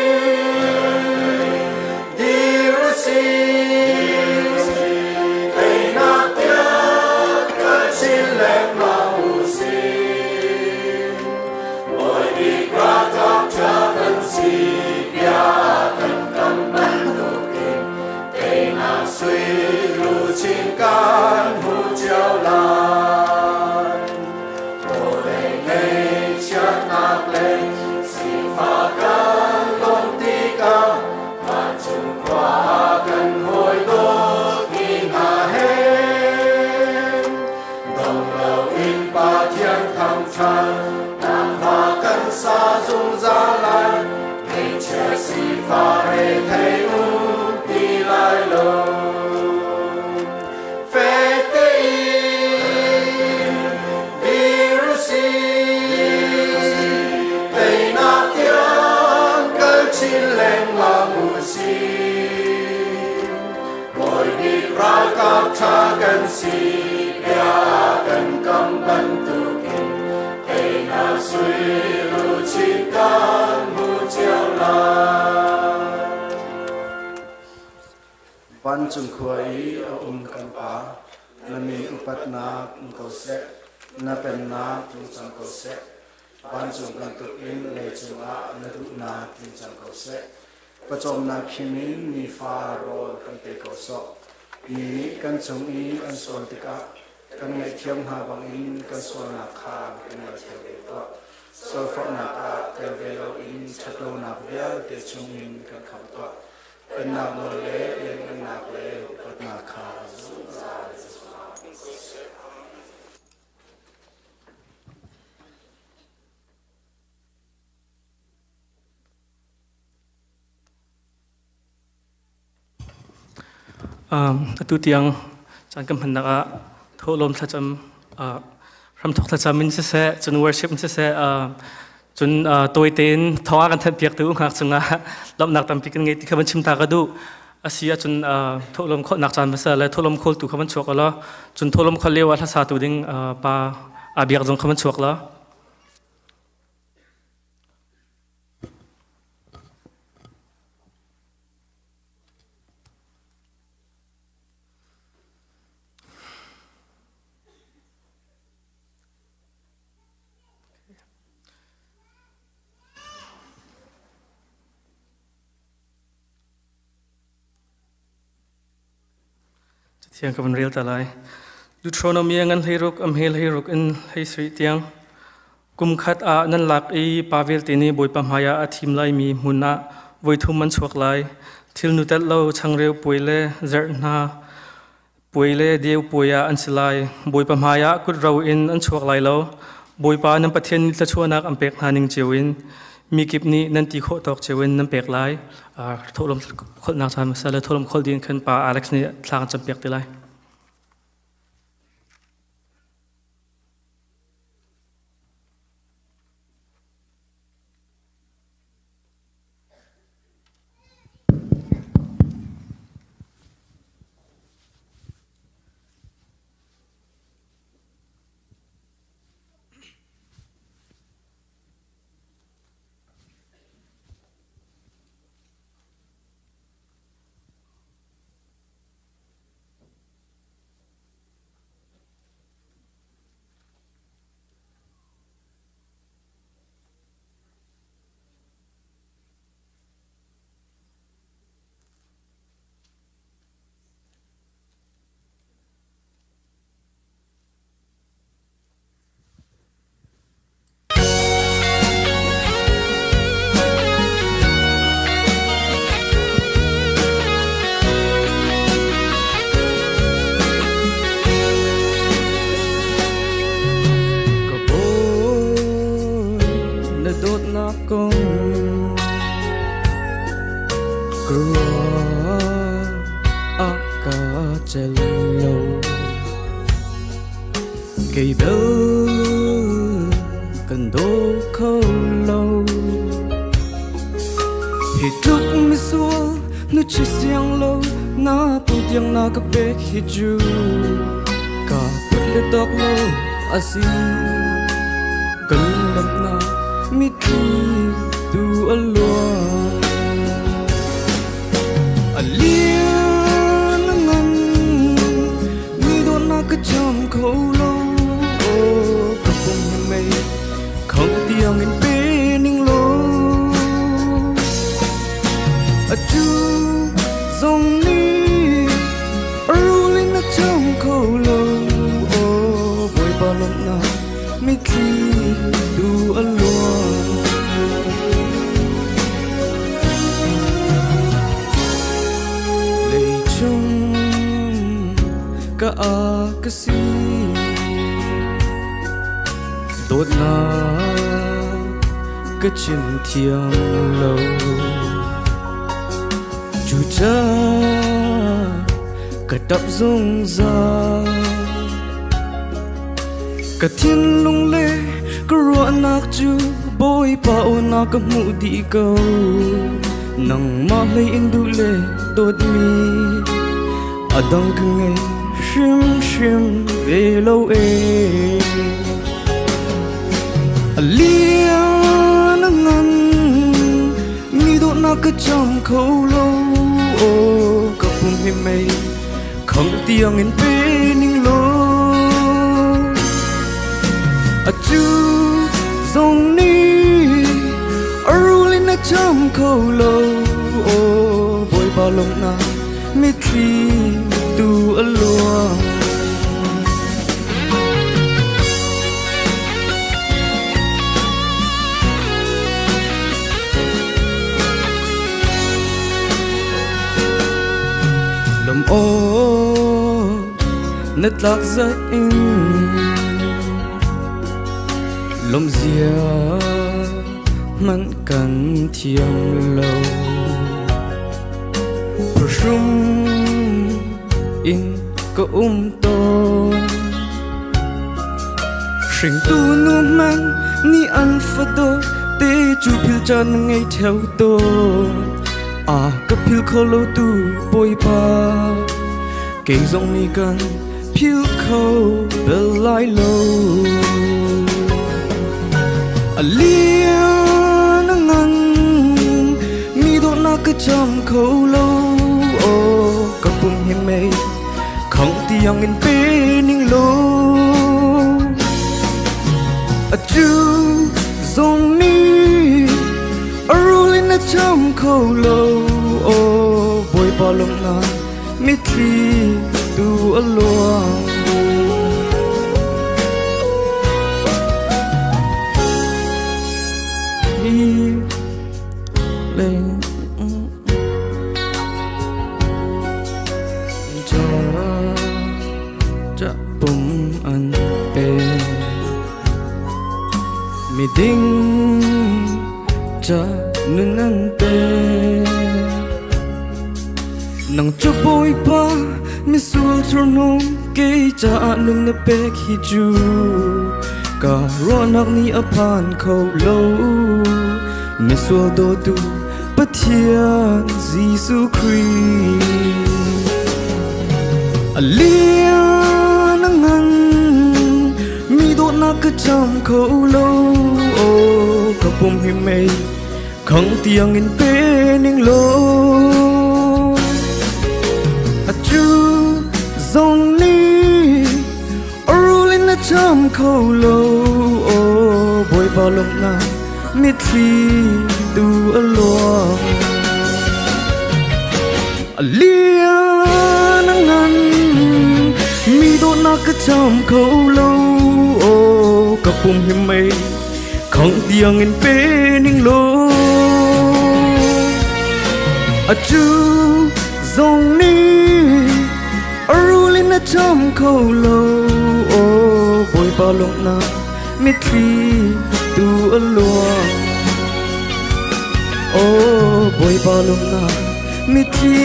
dir u sih, teinak tiang kal chin lengmang u sih. Bawi bik ralkap ṭha kan si, bia kan kam bantukin teinak sui luchin kan hmu cio lai. Vawlei ngaihchiatnak le sifah kan ton tikah vancung khua ah kan hawi dawtmi hna he dong loin Pathian thangṭhat nak hla kan sa zungzal lai. Ngeihchia sifah rethei um ti lai lo. Fek tein dir u sih, teinak tiang kal chin lengmang u sih. Bawi bik ralkap ṭha kan si, bia kan kam bantukin teinak sui luchin kan hmu cio lai. Vancung khua i a um kan Pa, na min upatnak um ko seh, na pennak tlung cang ko seh. Vancung bantukin leicung ah na duhnak tling cang ko seh. Pawcawmnak khim in nifa rawl kan pe ko sawh. Mi nih kan cung i an sual tikah kan ngaihthiam hna bangin kan sualnak kha kan ngaihthiam ve tuah. Sualforhnak ah tel ve loin ṭhatlonak vialte chungin kan khamh tuah. Pennak nawl le lianhngannak le upatnak kha zungzal in zungzal ko seh. Atu tiang caan kan hmannak ah thawhlawm thlacam hramthok thlacam in siseh cun worship in siseh cun tawi tein thawng a kan thanh piak tu ngak cungah lawmhnak tampi kan ngei ti kha van chim ta ka duh. Asi ahcun thawhlawm khawhnak caan hmasa le thawhlawm khawltu kha van chuak law cun thawhlawm khawl lio ah hlasa tu ding pa a biak zong kha van chuak law. Thiang ka van rel ta lai. Deuteronomy ngan 16 a hme 16 in 17 tiang. Kum khat ah nan lak i pa vialte nih Bawipa hmaiah a thim laimi hmun ah voithum an chuak lai. Thilnu telh lo changreu puai le zerh hna puai le deu puai ah an si lai. Bawipa hmaiah kut ro in an chuak lai lo. Bawipa nan Pathian nih thluachuahnak an pek hna ning cio in mi kip nih nan ti khawh tawk cio in nan pek lai. Thawhlawm kholhnak caan hmasa le thawhlawm kholh ding khan pa Alex nih thla kan campiak te lai. Ka bawi na dawtnak kong ka ruah ah ka cel lo. Kei bel kan daw kho lo. Hi tluk misual nu chi siang lo na pu tiang na ka pek hi cu ka put le tawk lo a si. Kan lam na mitthli tu a luang. A lian a ngan mi dawtnak ka cham kho lo. Ka pum hi mei khang tiang in pe ning law. Atu zong nih a rul in a cham kho lo. Bawipa lawmhnak mitthli tu a luang. Leicung ka a ka si dawtnak ka chim thiam lo. Cucaah ka ṭap zungzal. Ka thinlung le ka ruahnak cu Bawipa aw na ka hmuh dih ko. Nangmah hlei in duh le dawtmi a dang ka ngei hrimhrim ve lo ee. A lian a ngan mi dawtnak ka cham kho lo. Ka pum hi mei khang tiang in pe ning law. Atu zong nih a rul in a cham kho lo. Bawipa lawmhnak mitthli tu a luang. Lawm aw na tlak zat in lawmh zia hmanh kan thiam lo. Phuhrum in ka um tawn. Hringtu nu hmanh nih an fadawt te cu phil caan na ngei theo tawn. A ka phil kho lo tu Bawipa kei zong nih kan phil kho bel lai lo. A lian a ngan mi dawtnak ka cham kho lo. Ka pum hi mei khang tiang in pe ning law. Atu zong nih a rul in a cham kho lo. Bawipa lawmhnak mitthli tu a luang. Hi leng cha pum an pe mi ding cha nun an pe nang chu Bawipa misual thurhnawm kei caah nun na pek hi cu ka ruahnak nih a phan kho lo. Misual dawtu Pathian Jesuh Khrih a lian a ngan mi dawtnak ka cham kho lo. Ka pum hi mei khang tiang in pe ning law atu zong nih a rul in na cham kho lo. Bawipa lawmhnak mitthli tu a luang. A lian a ngan mi dawtnak ka cham kho lo. Ka pum hi mei khang tiang in pe ning law atu zong nih a rul in na cham kho lo. Bawipa lawmhnak mitthli tu a luang. Bawipa lawmhnak mitthli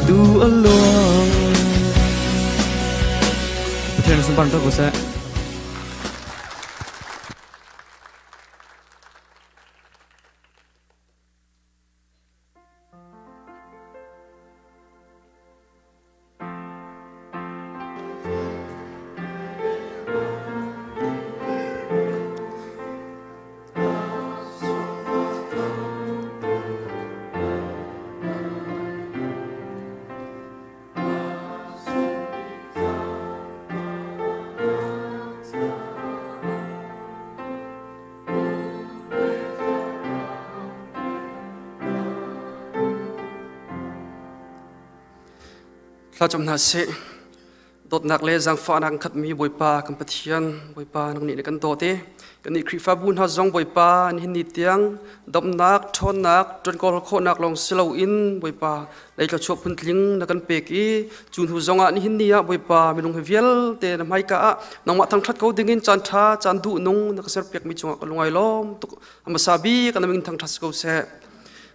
tu a luang. Pathian sunparnak ko seh. Thlacam hna sih. Dawtnak le zaangfahnak in khatmi Bawipa kan Pathian, Bawipa nang nih na kan dawt i kannih Khrihfabu hna zong Bawipa nihin ni tiang damnak, ṭhawnnak, ṭuankawl khawhnak lawng si loin Bawipa lei thluachuah phuntling na kan pek i cu hnu zongah nihin ni ah Bawipa minung hi vialte na hmaika ah nangmah thangṭhat ko dingin caan ṭha, caan duh nung na ka serpiakmi cungah ka lungai lawm tuk. A hmasa bik na min thangṭhat si ko seh.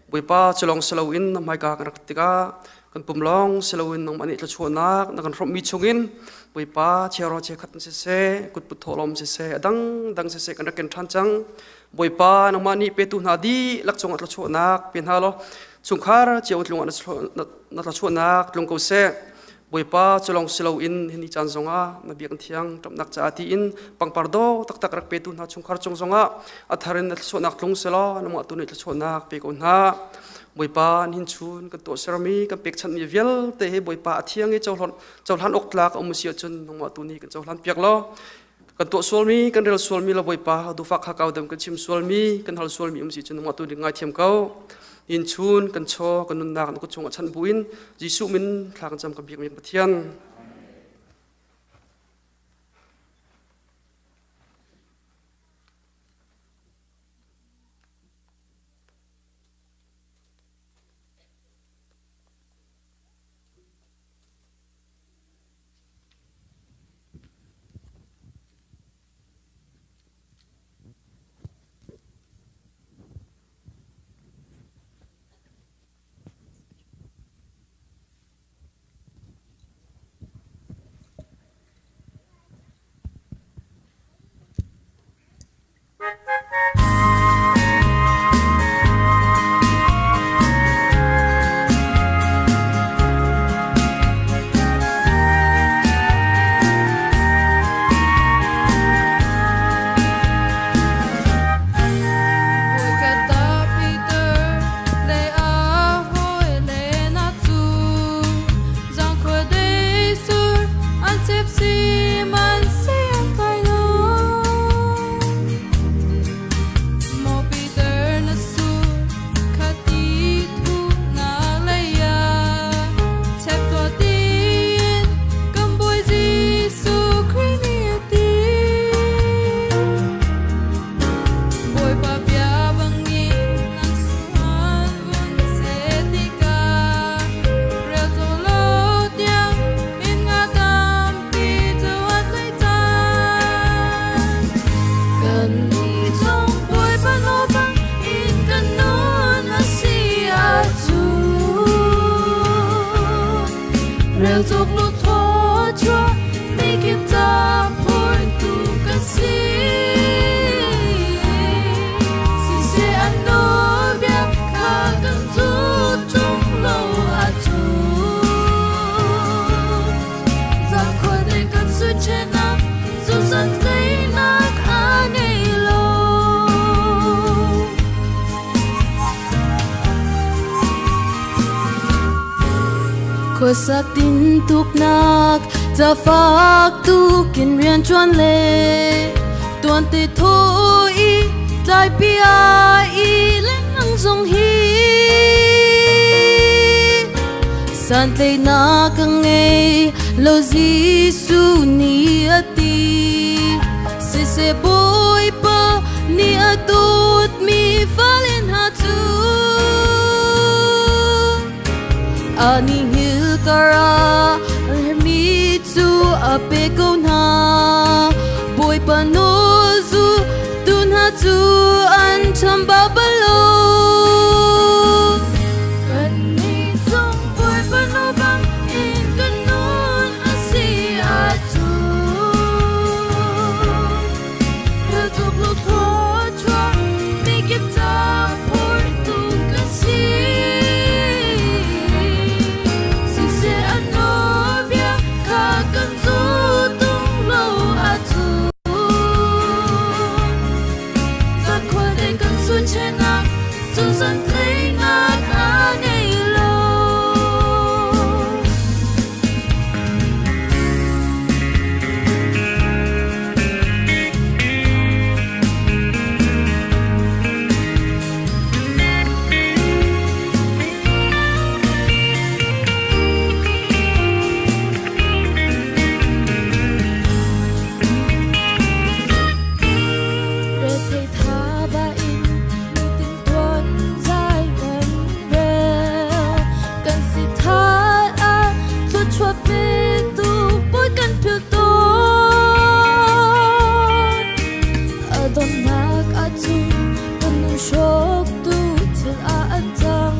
Bawipa cu lawng si loin na hmaika kan rak tikah kan pum lawng si loin nangmah nih thluachuahnak na kan hrawmhmi chungin Bawipa chiaro chiakhat siseh, kutput thawhlawm siseh, a dangdang siseh kan rak ken ṭhan cang. Bawipa nangmah nih petu hna dihlak cungah thluachuahnak pe hna law chungkhar cio tlung ah na thluachuahnak tlung ko seh. Bawipa cu lawng si loin hi caan zongah na biakinn thiang ṭamhnak caah tiin pangpar dawh taktak rak petu hna chungkhar cung zongah a thar in na thluachuahnak tlung selaw nangmah tu nih thluachuahnak pe ko hna. Bawipa nihin chun kan tuahsermi kan pekchanhmi vialte hi Bawipa a thiang i cohlan cohlan awk tlak a um si ahcun nangmah tu nih kan cohlan piak law kan tuah sualmi kan rel sualmi la Bawipa duhfak hakau dam kan chim sualmi kan hal sualmi um si cun nangmah tu nih ngaithiam ko. In chun kan chaw kan nunnak na kut chungah chanh buin Jesuh min thla kan cam kan biakmi Pathian. Rel cawk lo thluachuah mikip ca phortu kan si. Siseh an nawlbia kha kan zulh ṭung lo ahcun, zakhua te kan sui ṭhenak zungzal teinak a ngei lo. Khuasak tintuknak cafak tukin rian ṭuan le tuan te tho i tlai pia i lengmang zong hi santleinak ka ngei lo Jesuh nih a ti. Siseh Bawipa nih a dawtmi fale hna cu ani hngilh karah an herhmi cu a pe ko hna. Bawipa nawl zultu hna cu an chambau bal lo. Kannih zong Bawipa nawl bang in kan nun a si ahcun, rel cawk lo thluachuah mikip ca phortu kan si. Siseh an nawlbia kha kan zulh tung lo ahcun, zakhua te kan sui chenak zungzal tleinak a ngei lo. Rethei thaba in nitin tuan zai kan rel. Kan si that ah thluachuah petu Bawi kan philh tawn. A donnak ahcun kan nun hrawktu thil ah an cang.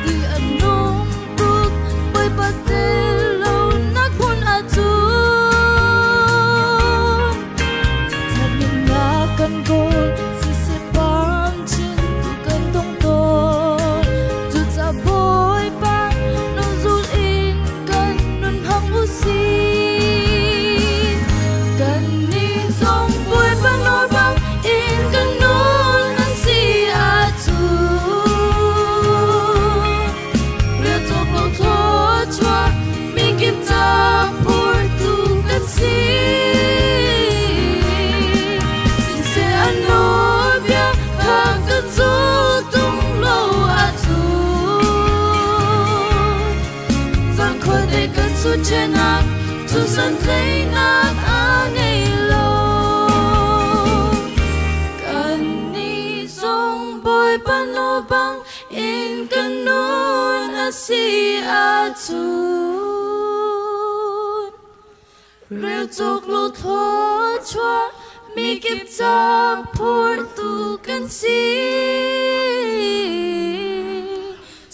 Ti a nung tuk Bawipa tel lonak hmun ahcun. Thathnemnak kan kawl siseh pam chin tu kan tong tawn. Cucaah Bawipa nawl zul in kan nun hmang u sih. Kannih zong Bawipa nawl bang in kan nun a si ahcun, rel cawk lo thluachuah mikip ca phortu kan si. Siseh an nawlbia kha kan zul tung lo ahcun, zankhua te kan sut ṭhenak cu santleinak a ngei lo. Kannih zong Bawipa nawl bang in kan nun a si ahcun, rel cawk lo thluachuah mikip ca phortu kan si.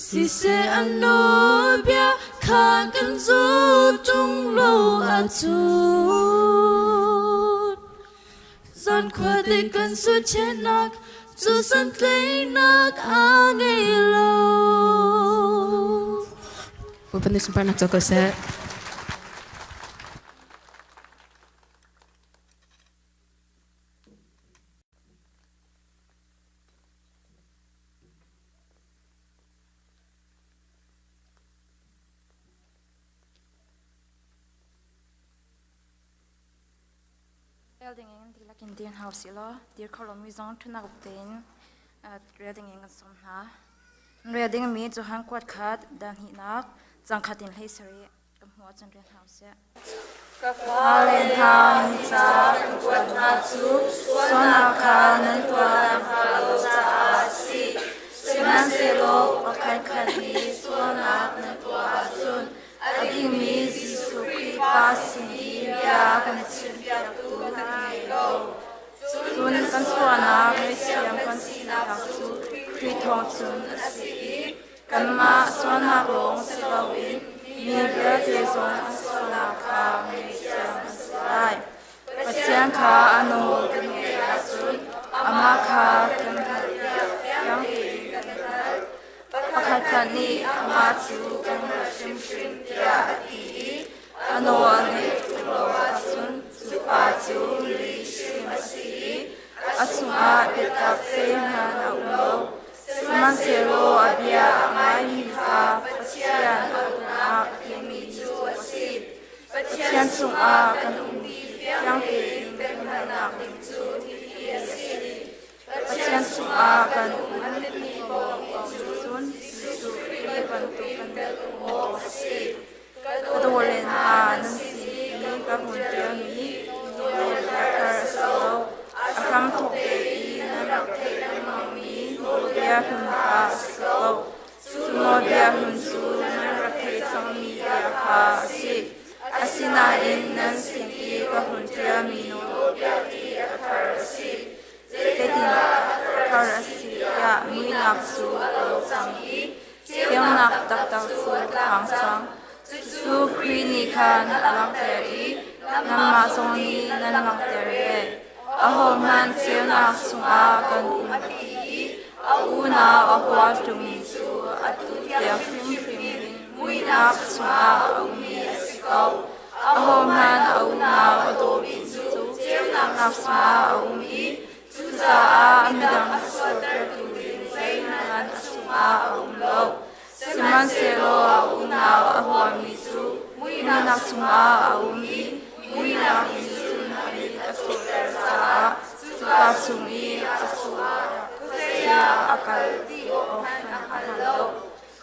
Siseh an nawlbia kha kan zul ṭung lo ahcun, zankhua te kan suchenak cu santleinak a ngei lo. Bawipa nih sunparnak co ko seh. Rel ding in dihlak in dir hna usih law dir kho lomi zong ṭhunak tein rel ding in kan sawm hna. Rel dingmi Johan kuat khat dal hnihnak cang khat in 17 kan hmuh ahcun rel hna usih. Ka fale hna, hi ca kan kuat hna cu sualnak kha nan tuah nakhnga lo caah a si. Sihmanhsehlaw pakhatkhat nih sualnak nan tuah ahcun a dingmi Jesuh Khrih Pa sin i bia kan chimpiaktu kan ngei ko. Cun kan sualnak ngaihthiam kan sinak cu Khrih thawng cun a si i kanmah sualnak lawng si loin Mi vialte zong an sualnak kha ngaihthiam an si lai. Pathian kha a nawl kan ngaih ahcun amah kha kan hngalh tiah fiang tein kan hngalh. Pakhatkhat nih amah cu kan hngalh hrimhrim tiah a ti i a nawl a ngaih ṭung lo ahcun cu pa cu lihchim a si i a chungah biatak zeihmanh a um lo. Sihmanhsehlaw a bia a ngaimi kha Pathian a dawtnak a tlingmi cu a si. Pathian chungah kan um ti fiang tein kan hngalhnak ding cu hihi a si. Pathian chungah kan um a timi paoh nih cun Jesuh Khrih bantuk kan um awk a si. Ka dawle hna, nan sin i ka hun ṭialmi nawlbia thar a si lo. A hramthawk te i nan rak theih lengmangmi nawlbia hlun kha a si ko. Cu nawlbia hlun cu nan rak theih cangmi bia kha a si. Asinain nan sin i ka hun ṭialmi nawlbia hi a thar a si. Zeitindah a thar a si tiah muihnak cu a lo cang i ceunak taktak cu a tlang cang. Cucu Khrih nih khan a langhter i nanmah zong nih nan langhter ve. Ahohmanh ceunak chungah kan um a ti i a unau a hua ṭungmi cu atu tiang hrimhrim in muihnak chungah a ummi a si ko. Ahohmanh a unau a dawmi cu ceunak chungah a um i cucaah midang a sualtertu ding zeihmanh a chungah a um lo. Sihmanhsehlaw a unau a huami cu muihnak chungah a um i muihnak nih cun a mit a cawtter caah cuka chung i a chuah khuazei ah a kal ti awk hmanh a hngal lo.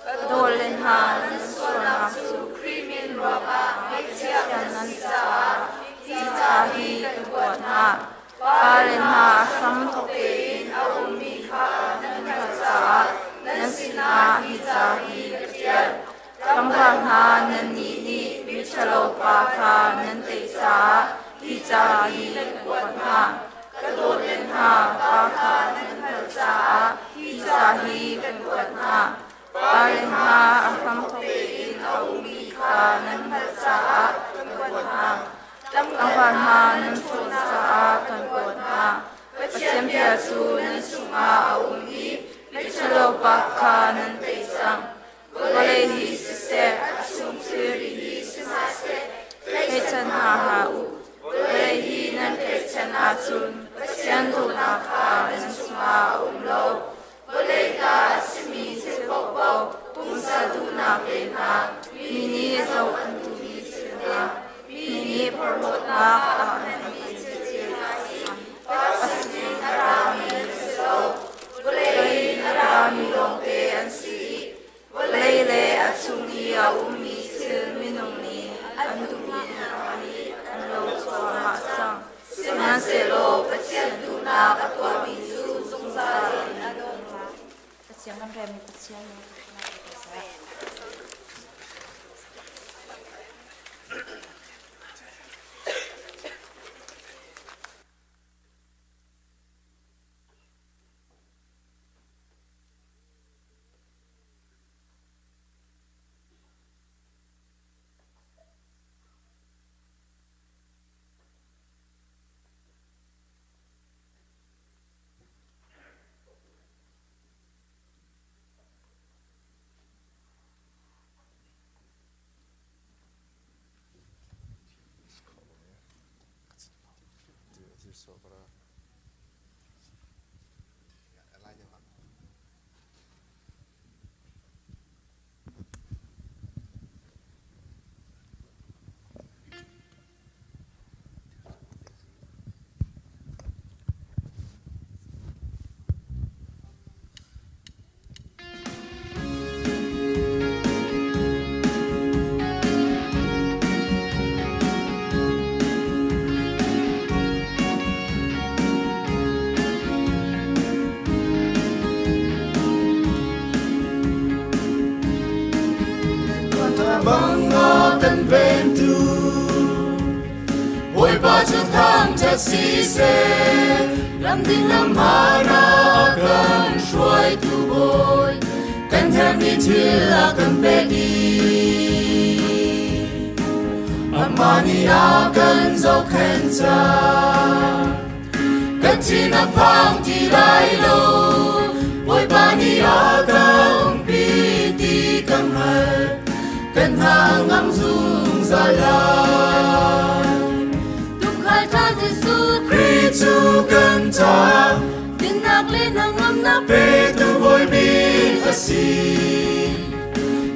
Ka dawle hna, nan sualnak cu Khrih min ruangah ngaihthiam nan si caah hi ca hi kan kuat hna. Pale hna, a hramthawk tein a ummi kha nan hngalh caah nan sinah hi ca hi ka ṭial. Tlangval hna, nannih nih miṭhalo pa kha nan tei caah hi ca hi kan kuat hna. Ka dawtle hna, Pa kha nan hngalh caah hi ca hi kan kuat hna. Pale hna, a hramthawk tein a ummi kha nan hngalh caah kan kuat hna. Tlangval hna, nan ṭhawn caah kan kuat hna. Pathian bia cu nan chungah a um i miṭhalo pa kha nan tei cang. Vawlei hi siseh, a chung thilri hi si hna seh, tlaihchan hna hlah u. Vawlei hi nan tlaihchan ahcun Pathian dawtnak kha nan chungah a um lo. Vawlei ta a simi thil paohpaoh, pumsa duhnak te hna, mi nih zoh an duhmi thil hna, mi nih porhlawtnak a hmanmi thil hna hi Pa sinin a rami an si lo. Vawlei in a rami lawngte an si i vawlei le a chung i a ummi thil minung nih an duhmi hna hi an lo cuahmah cang. Sihmanhsehlaw Pathian duhnak a tuahmi cu zungzal in a nung. Pathian kan remmi Pathian nih thluachuahnak pe ko seh. Banga kan ventu Bawipa cu thangṭhat siseh, lam ding lam hmaan ah kan hruaitu Bawi, kan herhmi thil a kan pek dih. Amani akan zohkhenh cang. Kan thin a phang ti lai lo, Bawipa nih a kan umpi ti kan hngalh, kan hna ngam zungzal lai. Tuukhal ṭha Jesuh Khrih cu kan ca dinnak le hnangamnak petu Bawi bik a si.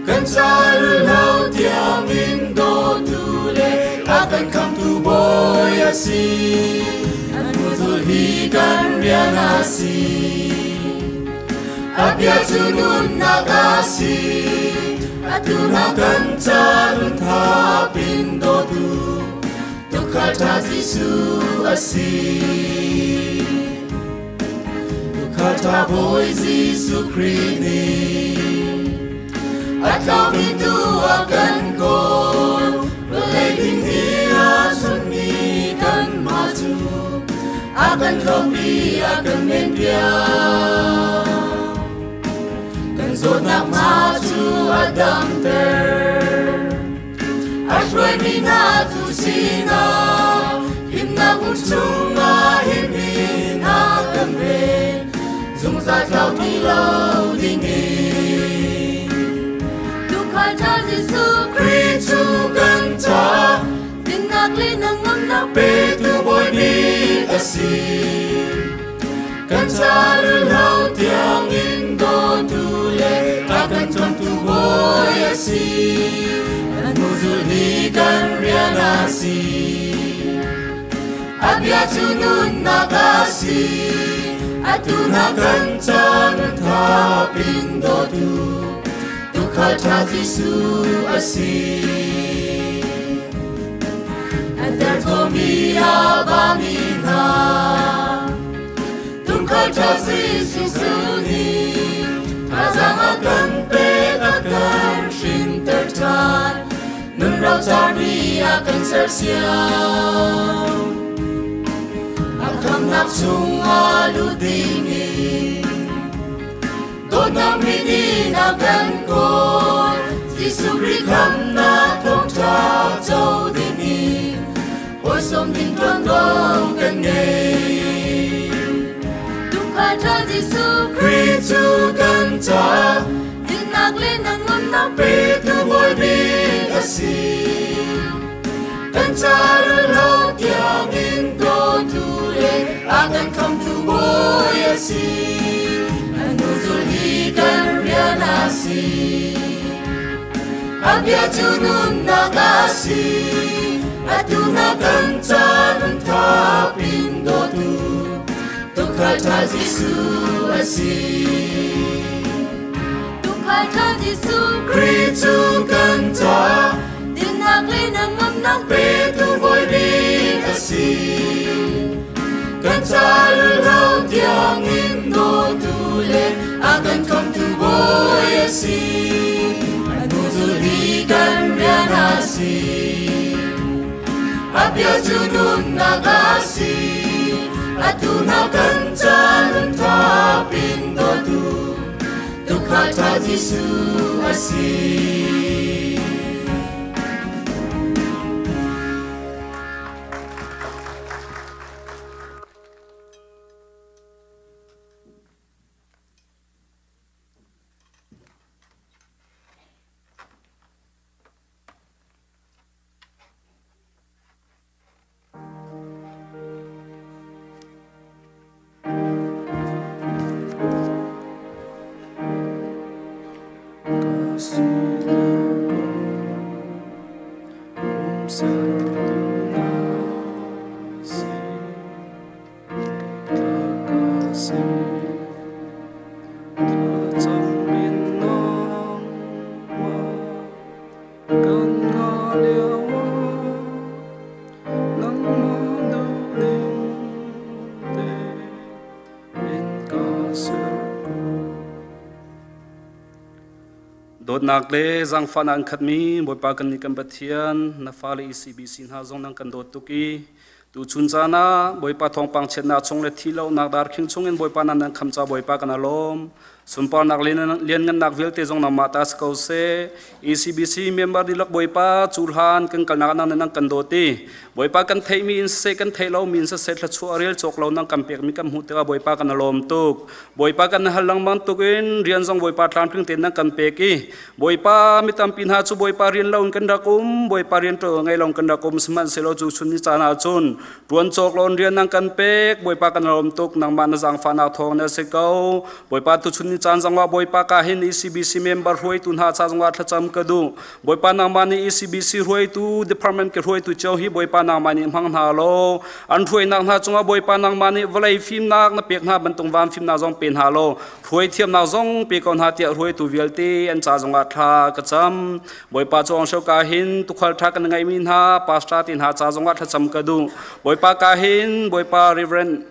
Kan ca lulhlo tiangin dawtu le a kan khamtu Bawi a si. An hnu hi kan rian a si. A bia cu nunnak a si. Atu na kan ca nun thap in dawtu tuukhal ṭha Jesuh a si. Tuukhal ṭha Bawi Jesuh Khrih nih a tlaumi tuu a kan kawl, vawlei ding i a sunmi kanmah cu a kan hlawkpi a kan menpiak. Kan zawtnak hma cu a damter, a hruaimi hna tu sinah himnak hmun chungah himin a kan ven, zungzal tlau ti lo dingin. Tuukhal ṭha Jesuh Khrih cu kan ca dinnak le hnangamnak petu Bawi bik a si. Kan ca lulhlo tiangin dawtu le a kan cawmtu Bawi a si. Kan hnuzul hi kan rian a si. A bia cu nunnak a si. Atu na kan ca nun thap in dawtu tuukhal ṭha Jesuh a si. A derthawmi a bami hna tuukhal ṭha Jesuh nih thazaang a kan pek a kan hrinter ṭhan, nun rocarmi a kan sersiam. A khamnak chungah lut dingin dawtnak mit in a kan kawl, Jesuh Khrih khamnak thawngṭha co dingin hawi sawm ding ṭuanvo kan ngei. Tuukhal ṭha Jesuh Khrih cu kan ca dinnak le hnangamnak petu Bawi bik a si. Kan ca lulhlo tiangin dawtu le a kan khamtu Bawi a si. An hnuzul hi kan rian a si. A bia cu nunnak a si. Atu na kan ca nun thap in dawtu tuukhal ṭha Jesuh a si. Tuukhal ṭha Jesuh Khrih cu kan ca dinnak le hnangamnak petu Bawi bik a si. Kan ca lulhlo tiangin dawtu le a kan khamtu Bawi a si. An hnuzul hi kan rian a si. A bia cu nunnak a si. Atu na kan ca nun thap in dawtu tuukhal ṭha Jesuh a si. Dawtnak le zaangfahnak an khatmi Bawipa kan nih kan Pathian, na fale ECBC hna zong nan kan dawt tuk i tuchun caan ah Bawipa thawngpang chiatnak chung le thi lonak darkhing chungin Bawipa nan nan kham ca Bawipa kan alawm. Sunparnak lianngannak vialte zong nangmah ta si ko seh. ECBC member dihlak Bawipa cuhlan kan kalnak nang nang kan dawt i Bawipa kan theihmi in siseh kan theih lomi in siseh thluachuah rel cawk lo nang kan pekmi kan hmuh tikah Bawipa kan lawm tuk. Bawipa kan hal lengmang tuk in rian zong Bawipa tlamtling tein nang kan pek i Bawipa mi tampi hna cu Bawipa rian lo in kan rak um Bawipa rian ṭuan ngei lo kan rak um sihmanhsehlaw cu chun ni caan ah cun Tuan cawk lawn rian nang kan pek Bawipa kan lawm tuk nangmah na zaangfahnak thawng na si ko Bawipa tuchun ni caan zongah Bawipa ka hin ECBC member hruaitu hna ca zongah thlacam ka duh Bawipa nangmah nih ECBC hruaitu department ke hruaitu cio hi Bawipa nangmah nih hmang hna law an hruainak hna cungah Bawipa nangmah nih vawlei fimnak na pek hna bantuk van fimnak zong pe hna law hruai thiamnak zong pe ko hna tiah hruaitu vialte an ca zongah thla ka cam Bawipa cu ong ka hin tukhal ṭha kan ngeihmi hna pastor ti hna ca zongah thlacam ka duh. Bawipa ka hin Bawipa Reverend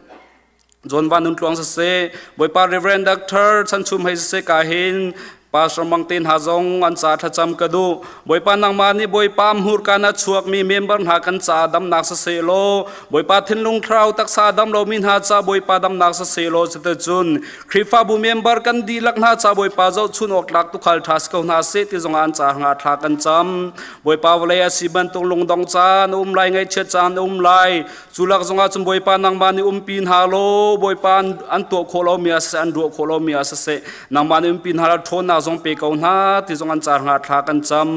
John Van Nun Tluang siseh, Bawipa Reverend Dr. Chan Chum Hei siseh ka hin Pastor Mang Te hna zong an ca thlacam ka duh. Bawipa nangmah nih Bawipa hmurka na chuakmi member hna kan ca damnak siseh law Bawipa thinlung thlarau taksa dam lomi hna ca Bawipa damnak siseh law cuticun Khrihfabu member kan dihlak hna ca Bawipa zohchun awk tlak tukhal ṭha si ko hna seh ti zongah an ca hnga thla kan cam. Bawipa vawlei a si bantuk lungdong caan a um lai, ngaihchiat caan a um lai. Cu lak zongah cun Bawipa nangmah nih umpi hna law Bawipa an tuah khawh lomi ah siseh, an ruah khawh lomi ah siseh, nangmah nih umpi hna law ṭhawnnak zong pe ko hna ti zong an ca hnga thla kan cam.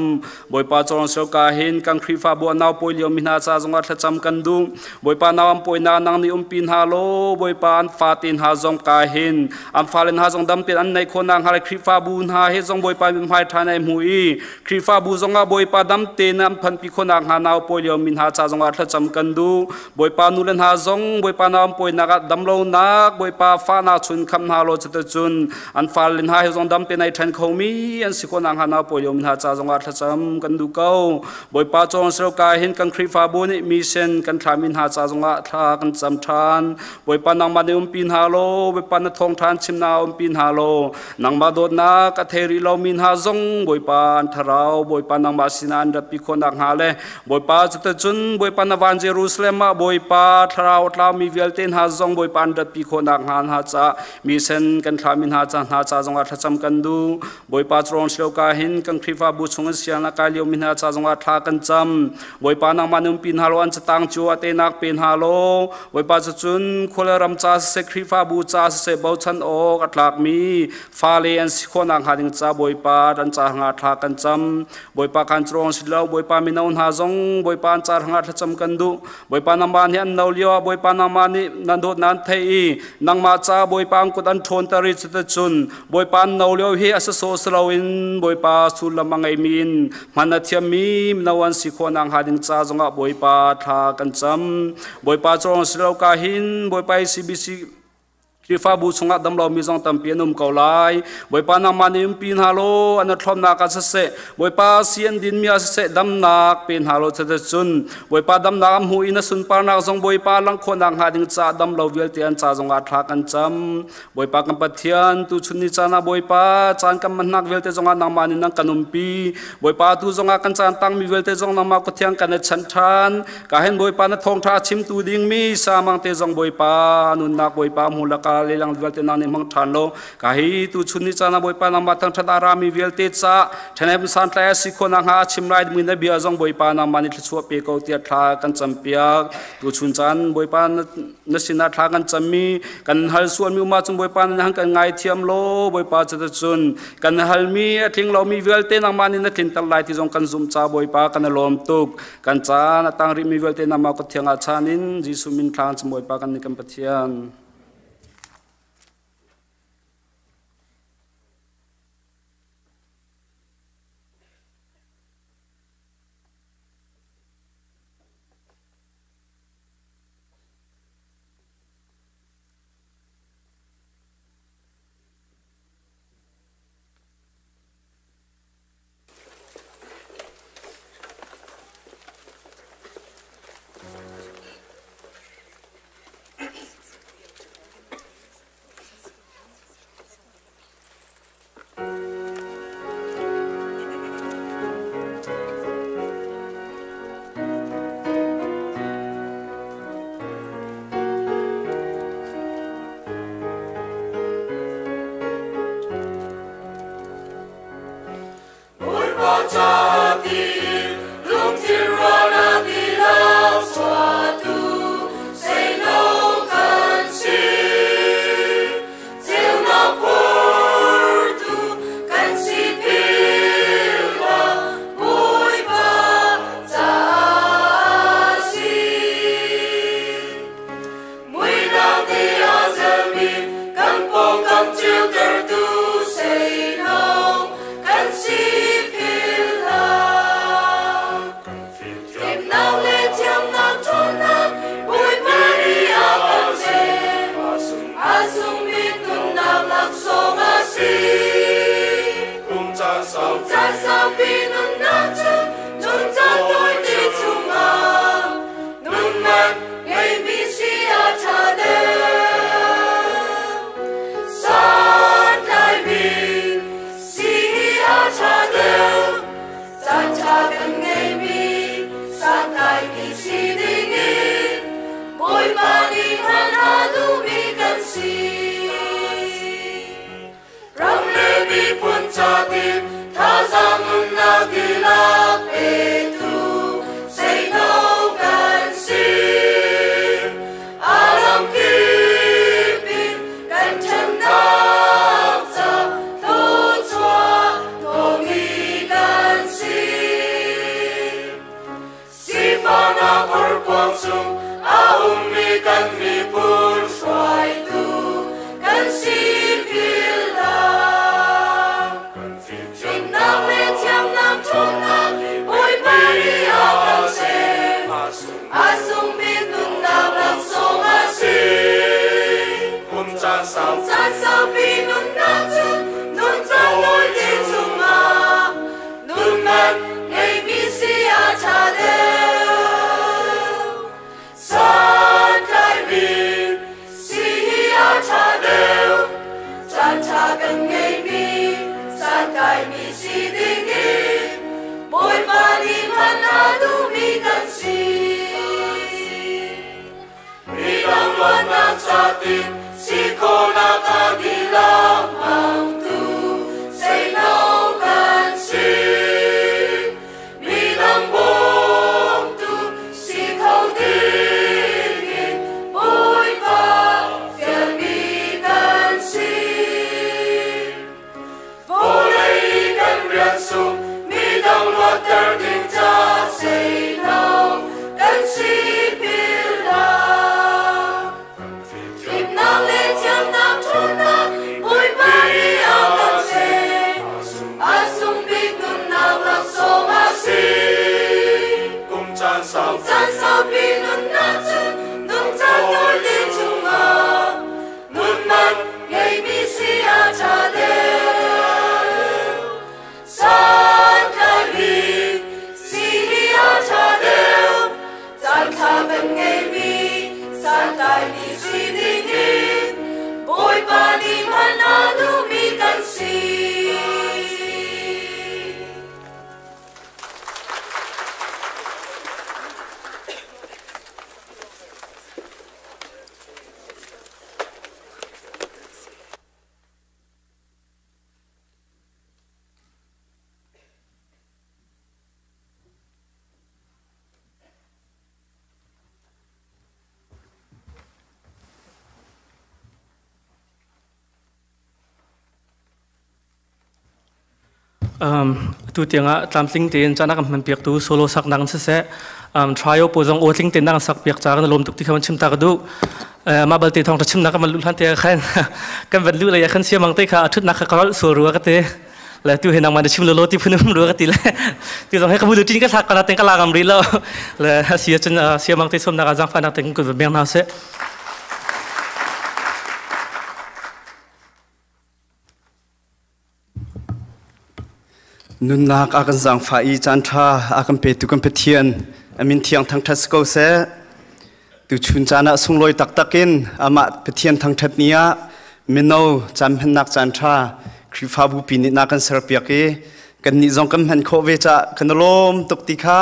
Bawipa cawng ka hin kan Khrihfabu a nau pawi liomi hna ca zongah thlacam kan duh. Bawipa nau an pawinak nang nih umpi hna law Bawipa an fate hna zong ka hin an fale hna zong dam tein an neih khawh nakhnga le Khrihfabu hna he zong Bawipa mithmai ṭha nei hmu i Khrihfabu zongah Bawipa dam tein an phanpi khawh nakhnga nau pawi liomi hna ca zongah thlacam kan duh. Bawipa nu le hna zong Bawipa nau an pawinak ah damlonak Bawipa fahnak chun khamh hna law cuticun an fale hna he zong dam tein ai ṭhen khomi an si khawh nakhnga nau pawi liomi hna ca zongah thlacam kan duh ko. Bawipa cawn ka hin kan Khrihfabu nih mission kan thlami hna ca zongah thla kan cam ṭhan. Bawipa nangmah nih umpi hna law, Bawipa na thawngṭha chimnak umpi hna law, nangmah dawtnak a thei rih lomi hna zong Bawipa an thlarau, Bawipa nangmah sinah an ratpi khawh nakhnga le Bawipa cuticun Bawipa na van Jerusalem ah Bawipa thlarau a tlaumi vialte hna zong Bawipa an ratpi khawh nakhnga hna caah mission kan thlami hna ca hna ca zongah thlacam kan duh. Bawipa cawng ka hin kan Khrihfabu chung in siang a kai liomi hna ca zongah thla kan cam. Bawipa nangmah numpi hna law an catang cu a tenak pe hna law Bawipa cu cun khua ram ca siseh Khrihfabu ca siseh bochan awk a tlakmi fale an si khawh nakhnga ding ca Bawipa an ca hrangah thla kan cam. Bawipa kan cawng si lo Bawipa mino hna zong Bawipa an ca hrangah thlacam kan duh. Bawipa nangmah nih an no lio ah Bawipa nangmah nih nan dawt nan theih i nangmah ca Bawipa an kut an ṭhawnter i cuticun Bawipa no lio hi a sawsawh si loin Bawipa sullam a ngeimi in hman a thiammi mino an si khawh nakhnga ding ca zongah Bawipa thla kan cam. Bawipa cawng si lo ka hin Bawipa CBC Khrihfabu chungah damlomi zong tampi an um ko lai. Bawipa nangmah nih umpi hna law an thlawmnak ah siseh, Bawipa si an dinmi ah siseh damnak pe hna law cuticun Bawipa damnak an hmuh i na sunparnak zong Bawipa langh khawh nakhnga ding caah damlo vialte an ca zongah thla kan cam. Bawipa kan Pathian, tuchun ni caan ah Bawipa caan kan mannak vialte zongah nangmah nih nang kan umpi. Bawipa tu zongah kan caan tangmi vialte zong nangmah kuthiang kan i chanh ṭhan. Ka hen Bawipa na thawngṭha chimtu dingmi samang te zong Bawipa nunnak Bawipa hmu laka lelang vialte nang nih hmang ṭhan lo. Ka hi tuchun ni caan ah Bawipa nangmah thangṭhat a rami vialte ca ṭhenem santlai a si khawh nakhnga a chim lai dingmi na bia zong Bawipa nangmah nih thluachuah pe ko tiah thla kan campiak. Tuchun caan Bawipa na sinah thla kan cammi kan hal sualmi um ahcun Bawipa na kan ngaithiam law Bawipa cuticun kan halmi a tling lomi vialte nangmah nih na tlinter lai ti zong kan zumh ca Bawipa kan i lawm tuk kan caan a tang rihmi vialte nangmah kut thiang ah chan in Jesuh min thla kan cam Bawipa kan nih kan Pathian. Ca tiin lungthin ruahnak dihlak chuahtu seino kan si. Ceunak phortu kan si philh hlah, Bawipa caah a si. Muihnak nih a zelmi kan pawngkam ceutertu seino kan si philh hlah. Fimnak le thiamnak ṭhawnnak Bawipa nih a kan pek. A sungbik nunnak laksawng a si. Kum caan saupi nunnak cu nuncan tawite chungah nunnak ngeimi si a ṭha deuh. Santlaimi si hi a ṭha deuh. Caanṭha kan ngeimi santlaimi si dingin Bawipa nih hman a duhmi kan si. Ram le miphun ca tin thazaang nunnak dihlak petu seino kan si. A lamkip in kan ṭhannak ca thluachuah hnawhmi kan si. Sifahnak horkuang chung a ummi kan miphun hruaitu kan si philh hlah. Fimnak le thiamnak ṭhawnnak Bawipa nih a kan pek. A sungbik nunnak laksawng a si. Kum caan saupi nunnak cu nuncan tawite chungah nunnak ngeimi si a ṭha deuh. Santlaimi si hi a ṭha deuh. Caanṭha kan ngeimi santlaimi si dingin Bawipa nih hman a duhmi kan si. Midang luatnak ca tin si khawhnak a dihlak hmangtu seino kan si. Midang bawmtu si kho dingin Bawipa fialmi kan si. Vawlei kan rian sung midang luatter ding ca seino kan si philh hlah. Fimnak le thiamnak ṭhawnnak Bawipa nih a kan pek. A sungbik nunnak laksawng a si. Kum caan saupi nunnak cu nungcang tawite chungah nunnak ngeimi si a ṭha deuh. Santlaimi si hi a ṭha deuh. Caanṭha kan ngeimi santlaimi si dingin Bawipa nih hman a duhmi kan si. Atu tiangah tlamtling tein caan a kan hmanpiaktu solo saknak in siseh trio pawl zong aw tling tein na kan sakpiak caah kan lawm tuk ti kha van chim ta ka duh. Mah balte thawng ṭha chimnak kan van luh hlan te ah khan kan van luh lei ah khan siamang te kha a ṭhutnak kha ka rolh sual rua ka ti. Le tu he nangmah na chim lolo ti phun um rua ka ti le ti zong he ka bulu tin ka thlak kana ten ka la ngam rih lo. Le a si ahcun siamang te sawmnak ah zaangfahnak ten kun van beng hna seh. Nunnak a kan zaangfah i caanṭha a kan petu kan Pathian a min thiang thangṭhat si ko seh. Tuchun caan ah sunglawi taktak in amah Pathian thangṭhat ni ah mino caan hmannak caanṭha Khrihfabu pi nih na kan serpiak i kannih zong kan hman khawh ve cah kan i lawm tuk ti kha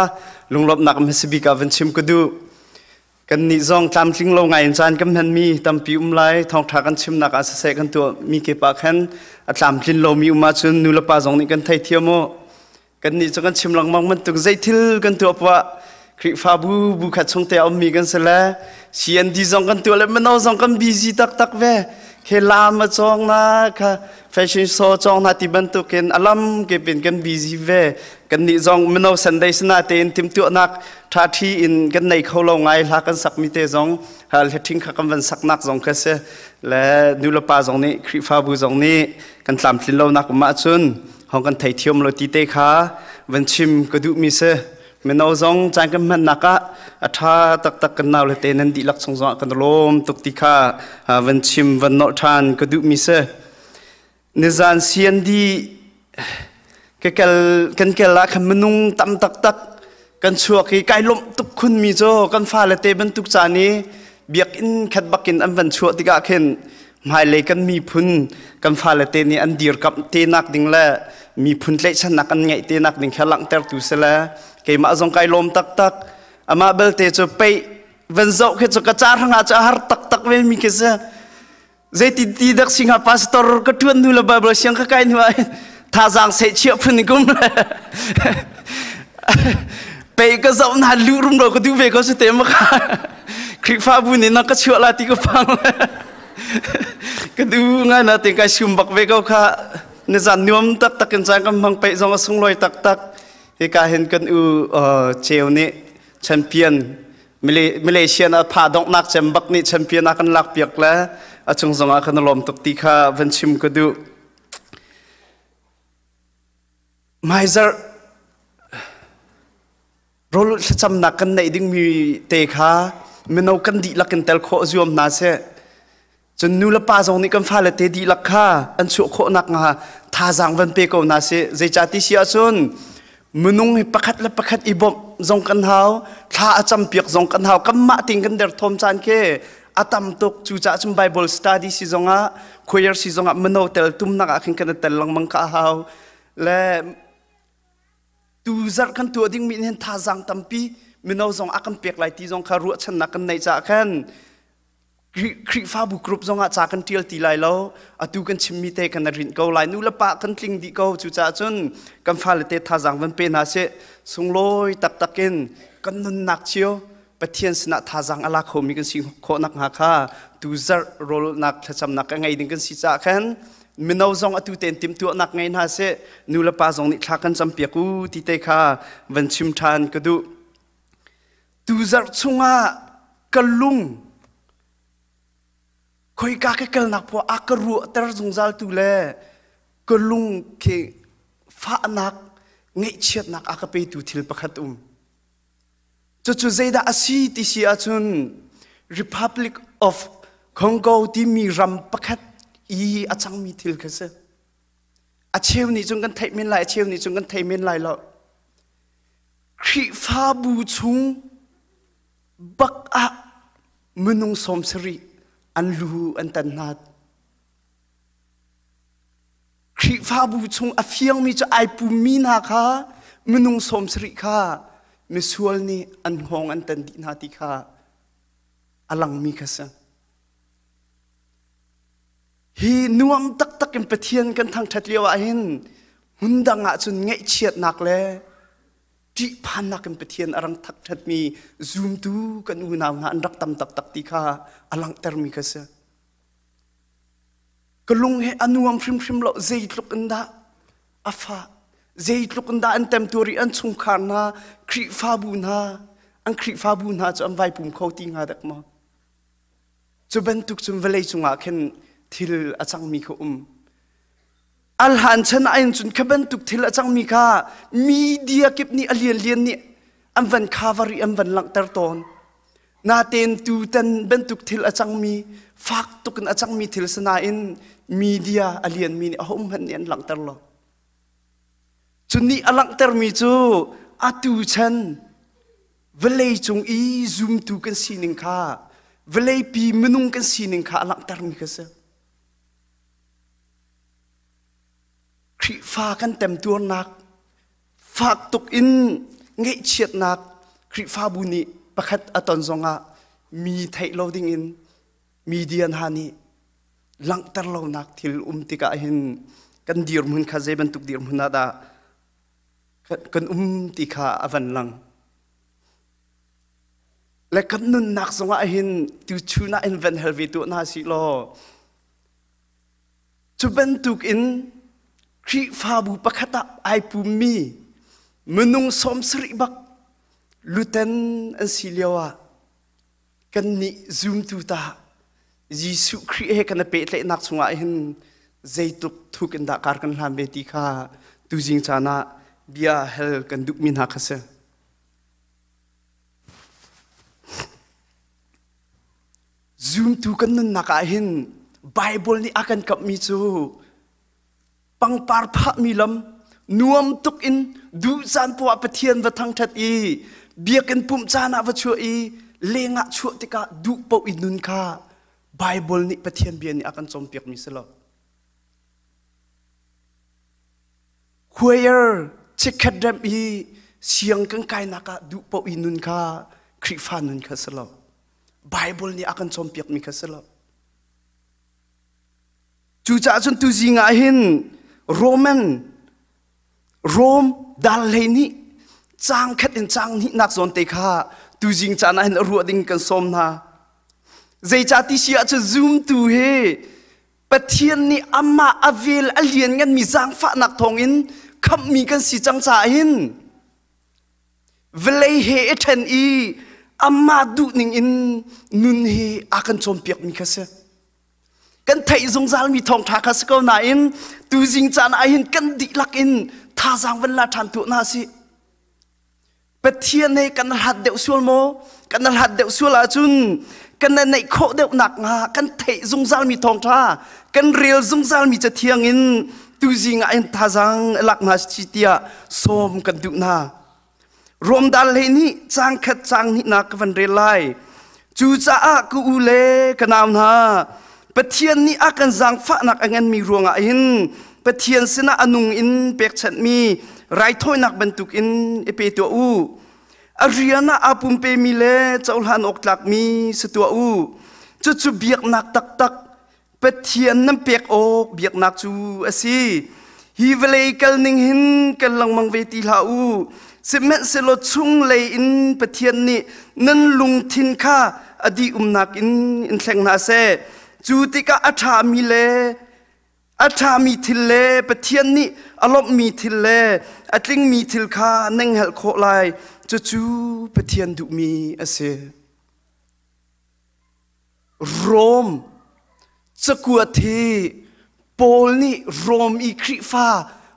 lunglawmhnak hmasa bik ah van chim ka duh. Kannih zong tlamtling lo ngai in caan kan hmanmi tampi um lai. Thawngṭha kan chimnak ah siseh kan tuahmi kip ah khan a tlamtlin lomi um ahcun nulepa zong nih kan theithiam u. Kan nih cu kan chim lengmang bantuk zeithil kan tuah poah Khrihfabu bu khat chung te a ummi kan si le CND zong kan tuah le mino zong kan busy taktak ve. He lam a cawng na kha fashion show cawng na ti bantukin alam ke pin kan busy ve. Kan nih zong mino Sunday sana tein timtuahnak tha thi in kan nei kho lo ngai hla kan sak mi te zong hal ṭhing kha kan van saknak zong kha si le nu le pa zong nih Khrihfabu zong nih kan tlamtlin lonak um ahcun hong kan thei thiam lo ti te kha van chim ka duh mi si. Mino zong caan kan hmannak ah a ṭha taktak kan nau le te nan dihlak chung zong ah kan lawm tuk ti kha van chim van nolh ṭhan ka duh mi si. Nizan CND ka kel kan kel ah khan minung tam taktak kan chuak i kai lawmh tuk khun mi cu kan fale te bantuk caan i biakinn khat bakin an van chuah tikah khin hmailei kan miphun kan fale te nih an dirkamh te nak ding le miphun tlaihchannak an ngeih te nak ding kha langhtertu si le keimah zong kai lawm taktak. Amah belte cu peih van zoh khi cu ka ca hrangah cu a har taktak ve mi khi si. Zeiti ti dak singa pastor ka tuan hnu le Bible siang ka kai hnu ah thazaang seh chiah phun kum le pei ka zoh na lu rum ro ka duh ve ko su te ma kha. Khrihfabu nih na ka chuah la ti ka phang ka du ngai na te kai sum bak ve ko kha. Ni zan nuam tak tak in caan kan hmang pe zong a sunglawi tak tak. Hika hin kan u cheu nih champion Malaysia a pha donghnak cem bak nih champion a kan lak piak le a chung zong ah kan lawm tuk ti kha van chim ka duh. Maizar rawl thlacamnak kan neih dingmi te kha mino kan dihlak in tel khawh zuam hna seh. Cun nu le pa zong nih kan fale te dihlak kha an chuah khawh nakhnga thazaang van pe ko hna sih. Zeicah ti si ahcun minung hi pakhat le pakhat i bawmh zong kan hau, thla a campiak zong kan hau. Kanmah tein kan derthawm caan khi a tam tuk. Cucaah cun Bible study si zongah, choir si zongah mino tel tumnak ah khin kan i tel lengmang ka hau. Le tu zarh kan tuah dingmi hin thazaang tampi mino zong a kan pek lai ti zong kha ruahchannak kan neih caah khan Khrihfabu group zongah ca kan ṭial ti lai lo. Atu kan chimmi te kan rinh ko lai. Nu le pa kan tling dih ko. Cucaah cun kan fale te thazaang van pe hna sih. Sunglawi taktak in kan nunnak cio Pathian sinah thazaang a la khomi kan si khawh nakhnga kha tu zarh rawlnak thlacamnak ka ngei ding kan si caah khan mino zong atu tein timhtuahnak ngei hna sih. Nu le pa zong nih thla kan campiak u ti te kha van chim ṭhan ka duh. Tuzarh chungah ka lung khoika ka kalnak poah a ka ruahter zungzal tu le ka lung khi fahnak ngaihchiatnak a ka petu thil pakhat um. Cucu zeidah a si ti si ahcun Republic of Congo timi ram pakhat i a cangmi thil kha si. A cheu nih cun kan theih men lai, a cheu nih cun kan thei men lai lo. Khrihfabu chung bak ah minung 70 an lu an tan hna. Khrihfabu chung a fiangmi cu ai pummi hna kha minung 70 kha misual nih an hngawng an tan dih hna ti kha a langmi kha si. Hi nuam taktak in Pathian kan thangṭhat lio ah hin hmundang ah cun ngaihchiatnak le ṭihphannak in Pathian a rang thangṭhatmi zumtu kan unau hna an rak tam taktak ti kha a langhtermi kha si. Ka lung he a nuam hrimhrim lo. Zeitluk in dah a fah, zeitluk in dah an temtuar i an chungkhar hna, Khrihfabu hna, an Khrihfabu hna cu an vai pum kho ti hnga dek maw? Cu bantuk cun vawlei cungah khin thil a cangmi kha um. Al hlan chan ah cun kha bantuk thil a cangmi kha media kip nih a lianlian nih an van cover i an van langhter tawn. Natein tutan bantuk thil a cangmi fak tuk in a cangmi thil si nain media a lianmi nih ahohmanh nih an langhter lo. Cu nih a langhtermi cu atu chan vawlei cung i zumtu kan sining kha vawleipi minung kan sining kha a langhtermi kha si. Khrihfa kan temtuarnak fak tuk in ngaihchiatnak Khrihfabu nih pakhat a ton zongah mi theih lo dingin media hna nih langhter lonak thil um tikah hin kan dirhmun kha zei bantuk dirhmun ah dah Kan um ti kha a van lang. Le kan nunnak zongah hin tu chun ah in van hel ve tuah hna si law cu bantuk in Khrihfabu pakhat ah ai pummi minung 70 bak luten an si lio ah kannih zumtu ta Jesuh Khrih he kan i pehtlaihnak chungah hin zeitluk thuk in dah kar kan hlan ve ti kha tuzing caan ah bia hel kan duhmi hna kha si. Zumtu kan nunnak ah hin Bible nih a kan kamhmi cu pangpar phahmi lam nuam tuk in duh caan poah Pathian va thangṭhat i biakinn pumh caan ah va chuah i lengah chuah tikah duh paoh i nun kha Bible nih Pathian bia nih a kan cawnpiakmi si lo. Choir chikkhat remh i siang kan kainak ah duh paoh i nun kha Khrihfa nun kha si lo. Bible nih a kan cawnpiakmi kha si lo. Cucaah cun tuzing ah hin Roman Rom dal hlei nih caang khat in caang hnihnak zawn te kha tuzing caan ah hin ruah ding kan sawm hna. Zeicah ti si ahcun zumtu hi Pathian nih amah a vel a lian nganmi zaangfahnak thawngin khamhmi kan si cang caah hin vawlei he i ṭhen i amah duhning in nun hi a kan cawnpiakmi kha si. Kan theih zungzalmi thawngṭha kha si ko nain tuzing caan ah hin kan dihlak in thazaang van la ṭhan tuah hna sih. Pathian he kan hlat deuh sual maw? Kan hlat deuh sual ahcun kan neih khawh deuh nak hnga kan theih zungzalmi thawngṭha kan rel zungzalmi cathiang in tuzing ah hin thazaang lak hna si tiah sawm kan duh hna. Ruamdal hlei nih caang khat caang hnihnak ka van rel lai. Cucaah ka u le ka nau hna, Pathian nih a kan zaangfahnak a nganmi ruangah hin Pathian sinah a nung in pekchanhmi raithawinak bantukin i pe tuah u. A rian ah aa pumpemi le cohlan awk tlakmi si tuah u. Cucu biaknak taktak Pathian nan pek awk biaknak cu a si. Hi vawlei kal ning hin kal lengmang ve ti hlah u. Sihmanhsehlaw chunglei in Pathian nih nan lungthin kha a dih umnak in in thleng hna seh. Cu tikah a ṭhami le a ṭhami thil le Pathian nih a lawmhmi thil le a tlingmi thil kha nan hngalh khawh lai. Cucu Pathian duhmi a si. Rom cakuat hi Paul nih Rom i Khrihfa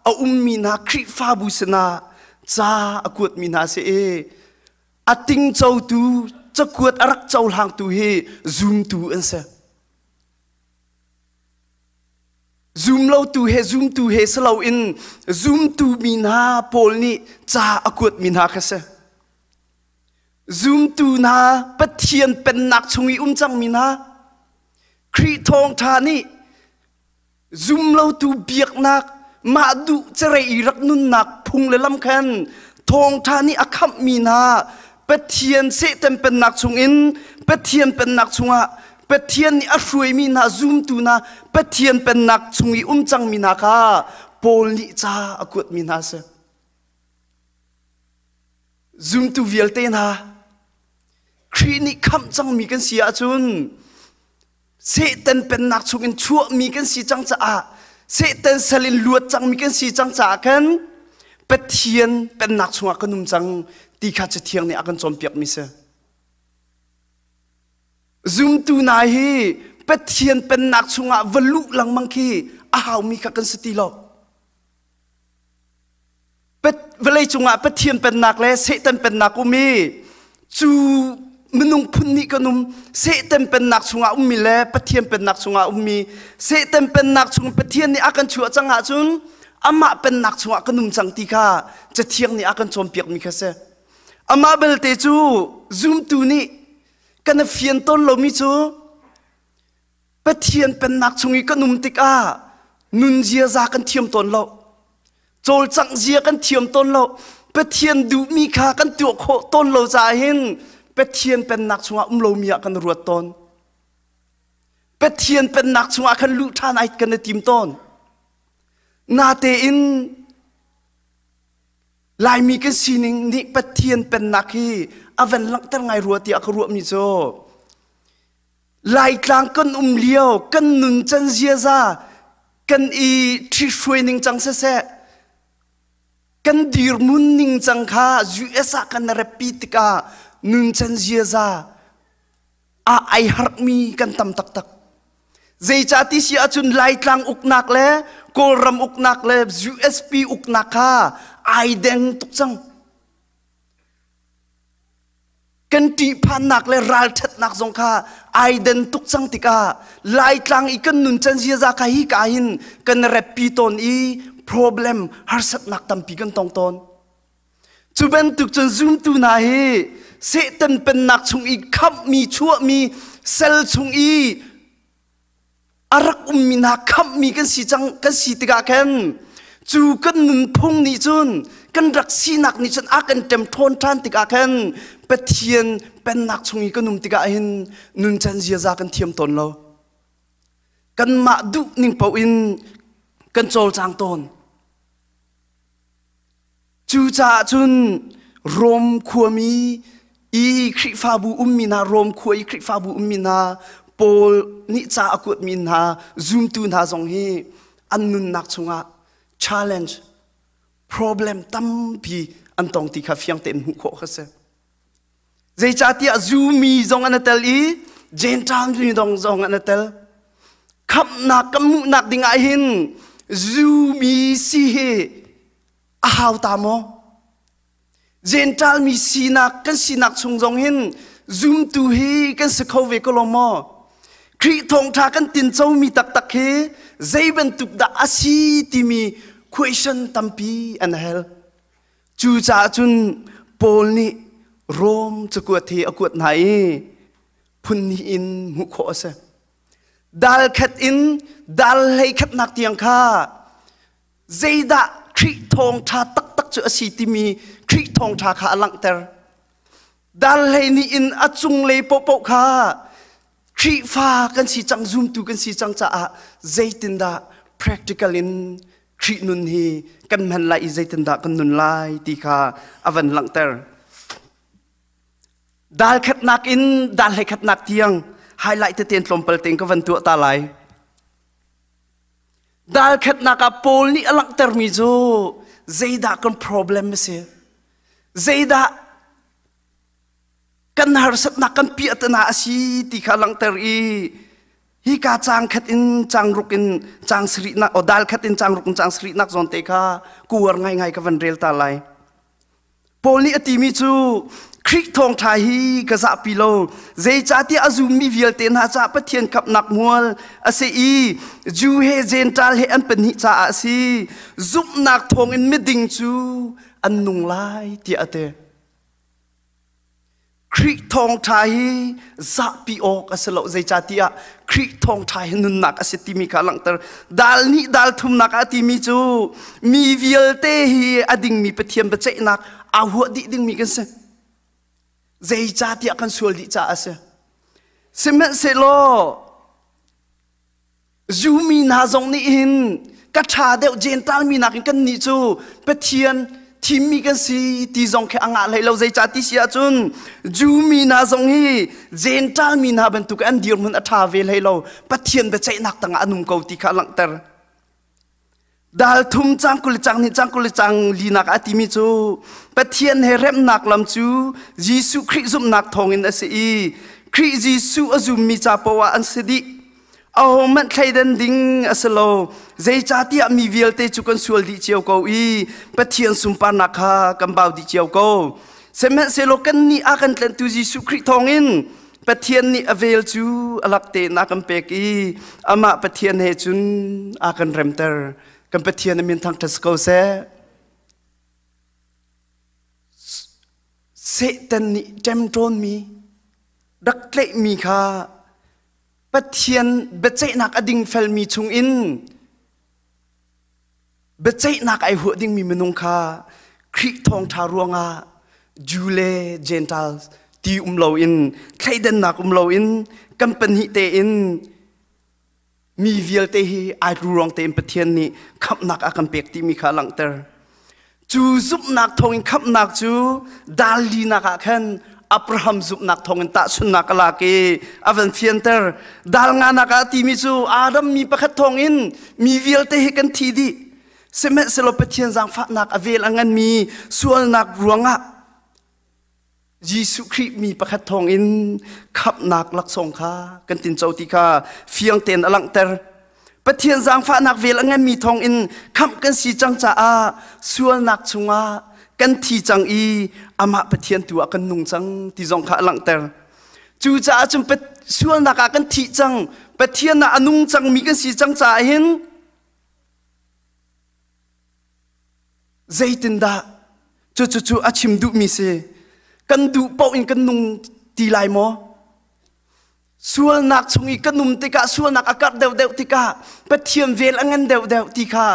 a ummi hna Khrihfabu sinah ca a kuatmi hna si i a tingcotu cakuat a rak cohlangtu hi zumtu an si. Zumlotu he zumtu he si loin zumtu mi hna Paul nih ca a kuatmi hna kha si. Zumtu hna Pathian pennak chung i um cangmi hna Khrih thawngṭha nih zumlotu biaknak mah duh cerei i rak nunnak phung le lam khan thawngṭha nih a khamhmi hna Pathian Satan pennak chungin Pathian pennak chungah Pathian nih a hruaimi hna zumtu hna Pathian pennak chung i um cangmi hna kha Paul nih ca a kuatmi hna a si. Zumtu vialte hna, Khrih nih khamh cangmi kan si ahcun Satan pennak chungin chuahmi kan si cang caah Satan sal in luat cangmi kan si cang caah khan Pathian pennak chungah kan um cang ti kha Cathiang nih a kan cawnpiakmi si. Zumtu hna hi Pathian pennak chungah va luh lengmang khi a haumi kha kan si ti lo. Vawlei cungah Pathian pennak le Satan pennak um i cu minung phun nih kan um Satan pennak chungah ummi le Pathian pennak chungah ummi Satan pennak chung Pathian nih a kan chuah cang ahcun amah pennak chungah kan um cang ti kha Cathiang nih a kan cawnpiakmi kha si. Amah belte cu zumtu nih kan i fian tawn lomi cu Pathian pennak chung i kan um tikah nun ziaza kan thiam tawn lo. Cawlcangh zia kan thiam tawn lo. Pathian duhmi kha kan tuah khawh tawn lo caah hin Pathian pennak chungah um lomi ah kan ruat tawn. Pathian pennak chungah khan luh ṭhan ai kan i tim tawn. Natein Laimi kan sining nih Pathian pennak hi a van langhter ngai rua tiah ka ruahmi cu Laitlang kan um lio kan nun can ziaza kan i ṭhihruai ning cang siseh kan dirhmun ning cang kha US ah kan reppi tikah nun can ziaza ah ai harhmi kan tam taktak. Zeicah ti si ahcun Laitlang uknak le Kawlram uknak le USP uknak kha ai deng tuk cang. Kan ṭihphannak le ralṭhatnak zong kha ai den tuk cang tikah Laitlang i kan nun can ziaza kha hi ka hin kan reppi tawn i problem harsatnak tampi kan tong tawn. Cu bantuk cun zumtu hna hi Satan pennak chung i khamhmi chuahmi sel chung i a rak ummi hna khamhmi kan si cang kan si tikah khan cu kan nunphung nih cun kan rak sinak nih cun a kan ṭemṭhawn ṭhan tikah khan Pathian pennak chung i kan um tikah hin nuncan ziaza kan thiam tawn lo. Kanmah duh ning paoh in kan cawlcang tawn. Cucaah cun Rom khuami i Khrihfabu ummi hna, Rom khua i Khrihfabu ummi hna, Paul nih ca a kuatmi hna, zumtu hna zong hi an nunnak chungah challenge, problem tampi an tong ti kha fiang tein hmuh khawh kha si. Zeicahtiah Zumi zong an i tel i Gentile mi zong an i tel. Khamhnak kan hmuhnak ding ah hin Zumi si hi a hau ta maw? Gentile mi sinak kan sinak chung zong hin zumtu hi kan si kho ve ko lo maw? Khrih thawngṭha kan tinco mi taktak hi zei bantuk dah a si timi question tampi an hal. Cucaah cun Paul nih Rom cakuat hi a kuat hna i phun hnih in hmuh khawh a si. Dal khat in dal hlei khatnak tiang kha zeidah Khrih thawngṭha taktak cu a si timi Khrih thawngṭha kha a langhter. Dal hlei nih in a cunglei paohpaoh kha Khrihfa kan si cang, zumtu kan si cang caah zeitindah practical in Khrih nun hi kan hman lai i zeitindah kan nun lai ti kha a van langhter. Dal khatnak in dal hlei khatnak tiang highlight tete tlawmpal tein ka van tuah ta lai. Dal khatnak ah Paul nih a langhtermi cu zeidah kan problem a si? Zeidah kan harsatnak kan piahtana a si ti kha langhter i hika cang khat in cang ruk in cang sarih nak o dal khat in cang ruk in cang sarih nak zawn te kha kuar ngai ngai ka van rel ta lai Paul nih a timi cu Khrih thawngṭha hi ka zahpi lo zeicahtiah a zummi vialte hna caah Pathian khamhnak mual a si i Jew he Gentile he an pahnih caah a si zumhnak thawngin miding cu an nung lai tiah a ti Khrih thawngṭha hi zahpi awk a si lo zeicahtiah Khrih thawngṭha hi nunnak a si timi kha a langhter. Dal nih dal thumnak ah a timi cu mi vialte hi a dingmi Pathian biaceihnak aa huah dih dingmi kan si. Zeicahtiah kan sual dih caah a si. Sihmanhsehlaw Zumi hna zong nih hin ka ṭha deuh Gentile mi nakin kannih cu Pathian thimmi kan si ti zong khi a ngah hlei lo zeicah ti si ahcun Jew mi hna zong hi Gentile mi hna bantuk an dirhmun a ṭha ve hlei lo Pathian biaceihnak tangah an um ko ti kha a langhter. Dal thum cang 20 cang hnih cang 20 cang linak a timi cu Pathian he remnak lam cu Jesuh Khrih zumhnak thawngin a si i Khrih Jesuh a zummi ca poah an si dih. Ahohmanh thleidan ding a si lo. Zeicahtiah mi vialte cu kan sual dih cio ko i Pathian sunparnak kha kan bau dih cio ko. Sihmanhsehlaw kannih a kan tlenhtu Jesuh Khrih thawngin Pathian nih a vel cu a lak tein a kan pek i amah Pathian he cun a kan remter. Kan Pathian a min thangṭhat si ko seh. Satan nih ṭemṭawnmi, rak tlaihmi kha Pathian biaceihnak a dingfelmi chungin biaceihnak ai huah dingmi minung kha Khrih thawngṭha ruangah Jew le Gentiles ti um loin thleidannak um loin kan pahnih tein mi vialte hi ai ruang tein Pathian nih khamhnak a kan pek timi kha a langhter. Cu zumhnak thawngin khamhnak cu dal linak ah khan Abraham zumhnak thawngin tahchunhnak a lak i a van fianter. Dal nganak ah timi cu Adam mi pakhat thawngin mi vialte hi kan thi dih. Sihmanhsehlaw Pathian zaangfahnak a vel a nganmi sualnak ruangah Jesuh Khrih mi pakhat thawngin khamhnak laksawng kha kan tinco ti kha fiang tein a langhter. Pathian zaangfahnak vel a nganmi thawngin khamh kan si cang caah sualnak chungah kan thi cang i amah Pathian tu ah kan nung cang ti zong kha a langhter. Cucaah cun sualnak ah kan thih cang, Pathian ah a nung cangmi kan si cang caah hin Zeitindah cucu a chim duhmi si? Kan duh paoh in kan nung ti lai maw? Sualnak chung i kan um tikah sualnak a karh deuhdeuh tikah Pathian vel a ngan deuhdeuh ti kha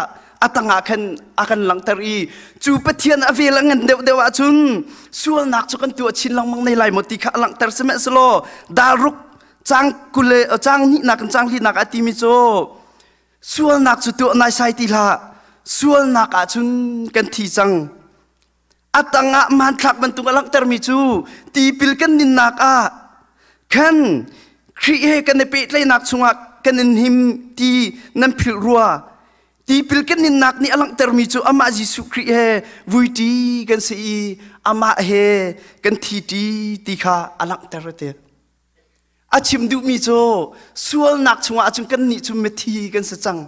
a tangah khan a kan langhter i cu Pathian a vel a ngan deuhdeuh ahcun sualnak cu kan tuah chin lengmang ne lai maw ti kha a langhter sihmanhsehlaw daruk cang kule cang hnihnak in cang linak a timi cu Sualnak cu tuah naisai ti hlah. Sualnak ah cun kan thi cang. A tangah hmanthlak bantuk a langhtermi cu tipil kan ninnak ah khan Khrih he kan i pehtlaihnak chungah kan in him ti nan philh rua. Tipil kan ninnak nih a langhtermi cu amah Jesuh Khrih he vuiṭi kan si i amah he kan thiṭi ti kha a langhter a ti. A chim duhmi cu sualnak chungah ahcun kannih cu mithi kan si cang.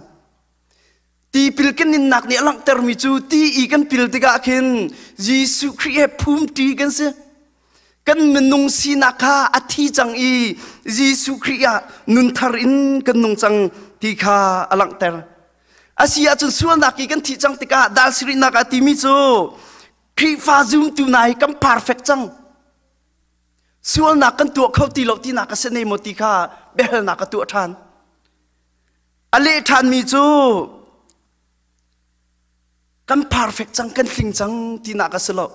Tipil kan innak nih a langhtermi cu ti i kan pil tikah khin Jesuh Khrih he phumṭi kan si. Kan minung sinak kha a thi cang i Jesuh Khrih ah nunthar in kan nung cang ti kha a langhter. A si ahcun sualnak i kan thih cang tikah dal sarihnak ah timi cu Khrihfa zumtu hna hi kan perfect cang. Sualnak kan tuah kho ti lo tinak a si ne maw ti kha biahalnak a tuah ṭhan. A leh ṭhanmi cu kan perfect cang, kan tling cang tinak a si lo.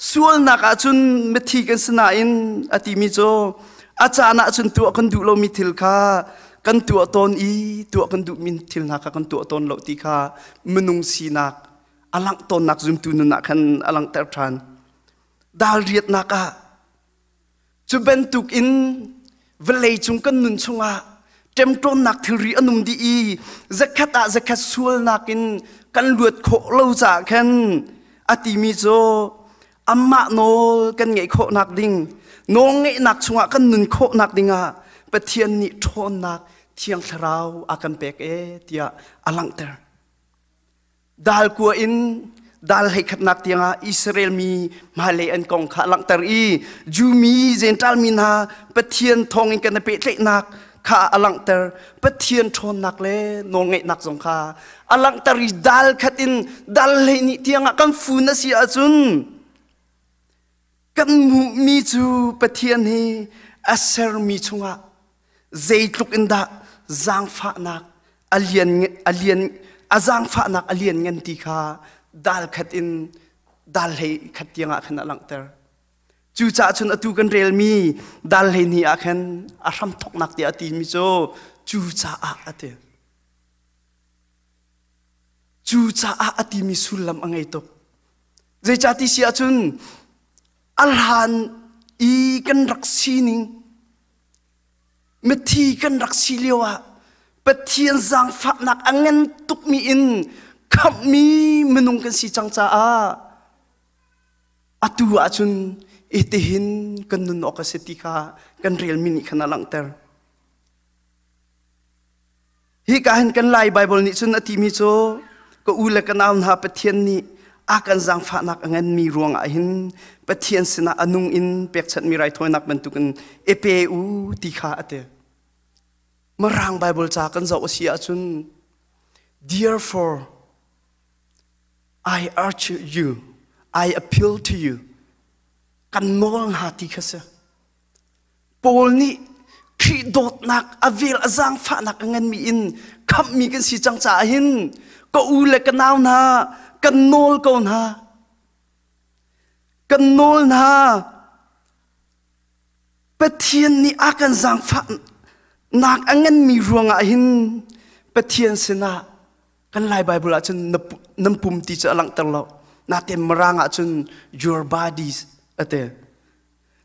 Sualnak ahcun mithi kan si nain a timi cu a caan ahcun tuah kan duh lomi thil kha kan tuah tawn i tuah kan duhmi thil hna kha kan tuah tawn lo ti kha minung sinak a langh tawnnak zumtu nun ah khan a langhter ṭhan. Dal riatnak ah cu bantuk in vawlei cung kan nun chungah ṭemṭawnnak thilri an um dih i zakhat ah zakhat sualnak in kan luat khawh lo caah khan a timi cu amah nawl kan ngeih khawhnak ding nawlngeihnak chungah kan nun khawhnak dingah Pathian nih ṭhawnnak Thiang Thlarau a kan pek ee tiah a langhter. Dal kua in dal hleikhatnak tiangah Israel mi hmailei an kong kha a langhter i Jew mi Gentile mi hna Pathian thawngin kan i pehtlaihnak kha a langhter. Pathian ṭhawnnak le nawlngeihnak zong kha a langhter i dal khat in dal 12 tiangah kan fun a si ahcun kan hmuhmi cu Pathian hi a sermi chungah zeitluk in dah zaangfahnak a lian a lian a zaangfahnak a lian ngan ti kha dal khat in dal hlei khat tiangah khan a langhter. Cucaah cun atu kan relmi dal hlei hnih ah khan a hramthawknak tiah a timi cu cucaah a ti. Cucaah a timi sullam a ngei tuk. Zeicah ti si ahcun a hlan i kan rak sining Mithi kan rak si lioah Pathian zaangfahnak a ngan tukmi in khamhmi minung kan si cang caah atu ahcun itihin kan nun awk a si ti kha kan relmi nih khan a langhter. Hika hin kan Lai Baibal nih cun a timi cu ka u le ka nau hna Pathian nih a kan zaangfahnak a nganmi ruangah hin Pathian sinah a nung in pekchanhmi raithawinak bantukin i pe u ti kha a ti. Mirang Baibal ca kan zoh a si ahcun Therefore I urge you, I appeal to you kan nawl hna ti kha si. Paul nih Khrih dawtnak a vel a zaangfahnak a nganmi in khamhmi kan si cang caah hin ka u le ka nau hna kan nawl ko hna kan nawl hna Pathian nih a kan zaangfahnak a nganmi ruangah hin Pathian sinah kan Lai Baibal ah cun nan pum ti cu a langhter lo. Natin Mirang ahcun your bodies ate.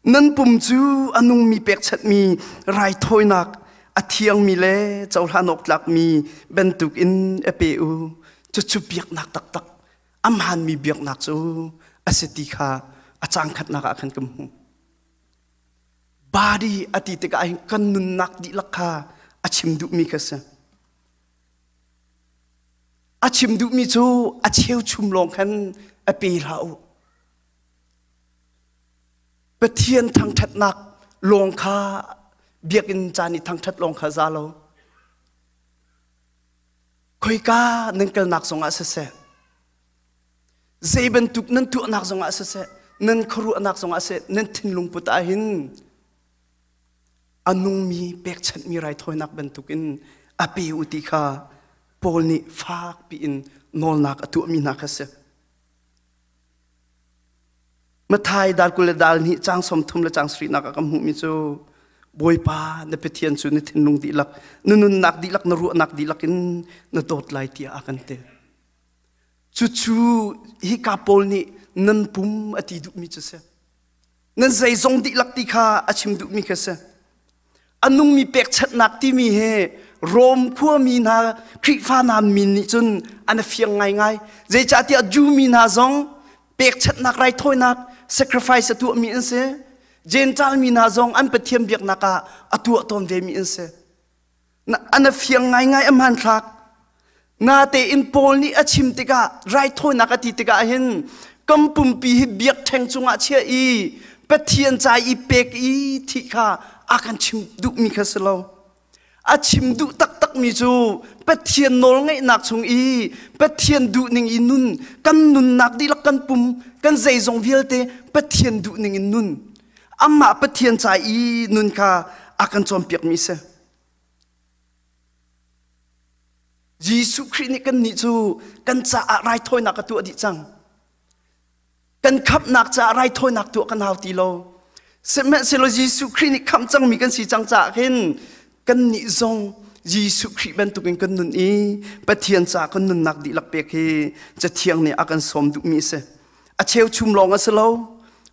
Nan pum cu a nungmi pekchanhmi raithawinak a thiangmi le cohlan awk tlakmi bantukin a pe u. Cucu biaknak taktak, a hmaanmi biaknak cu a si ti kha a cang khatnak ah khan kan hmuh. Body a ti tikah hin kan nunnak dihlak kha a chim duhmi kha si. A chim duhmi cu a cheuchum lawng khan a pe hlah u. Pathian thangṭhatnak lawng kha biakinn caan i thangṭhat lawng kha za lo. Khoika nan kalnak zongah siseh, zei bantuk nan tuahnak zongah siseh, nan khuaruahnak zongah siseh, nan thinlung put ah hin a nungmi pekchanhmi raithawinak bantukin a pe u ti kha Paul nih fakpi in nawlnak a tuahmi hna kha si. Mathai dal 20 le dal hnih caang 30 le caang sarihnak ah kan hmuhmi cu Bawipa na Pathian cu na thinlung dihlak, na nunnak dihlak, na ruahnak dihlak in na dawt lai tiah a kan ti. Cucu hika Paul nih nan pum a ti duhmi cu si. Nan zeizong dihlak ti kha a chim duhmi kha si. A nungmi pekchanhnak timi hi Rom khuami hna Khrihfa hna min nih cun an fiang ngaingai. Zeicahtiah Jew mi hna zong pekchanhnak raithawinak sacrifice a tuahmi an si. Gentile mi hna zong an Pathian biaknak ah a tuah tawn vemi an si. An fiang ngaingai a hmanthlak. Natein Paul nih a chim tikah raithawinak a ti tikah hin kan pumpi hi biakṭheng cungah chiah i Pathian ca i pek i thih kha a kan chim duhmi kha si lo. A chim duh taktakmi cu Pathian nawlngeihnak chung i Pathian duhning i nun, kan nunnak dihlak kan pum, kan zeizong vialte Pathian duhning in nun. Amah Pathian ca i nun kha a kan cawnpiakmi si. Jesuh Khrih nih kannih cu kan caah raithawinak a tuah dih cang. Kan khamhnak caah raithawinak tuah kan hau ti lo. Sihmanhsehlaw Jesuh Khrih nih khamh cangmi kan si cang caah khin kannih zong Jesuh Khrih bantukin kan nun i Pathian caah kan nunnak dihlak pek hi Cathiang nih a kan sawm duhmi a si. A cheuchum lawng a si lo,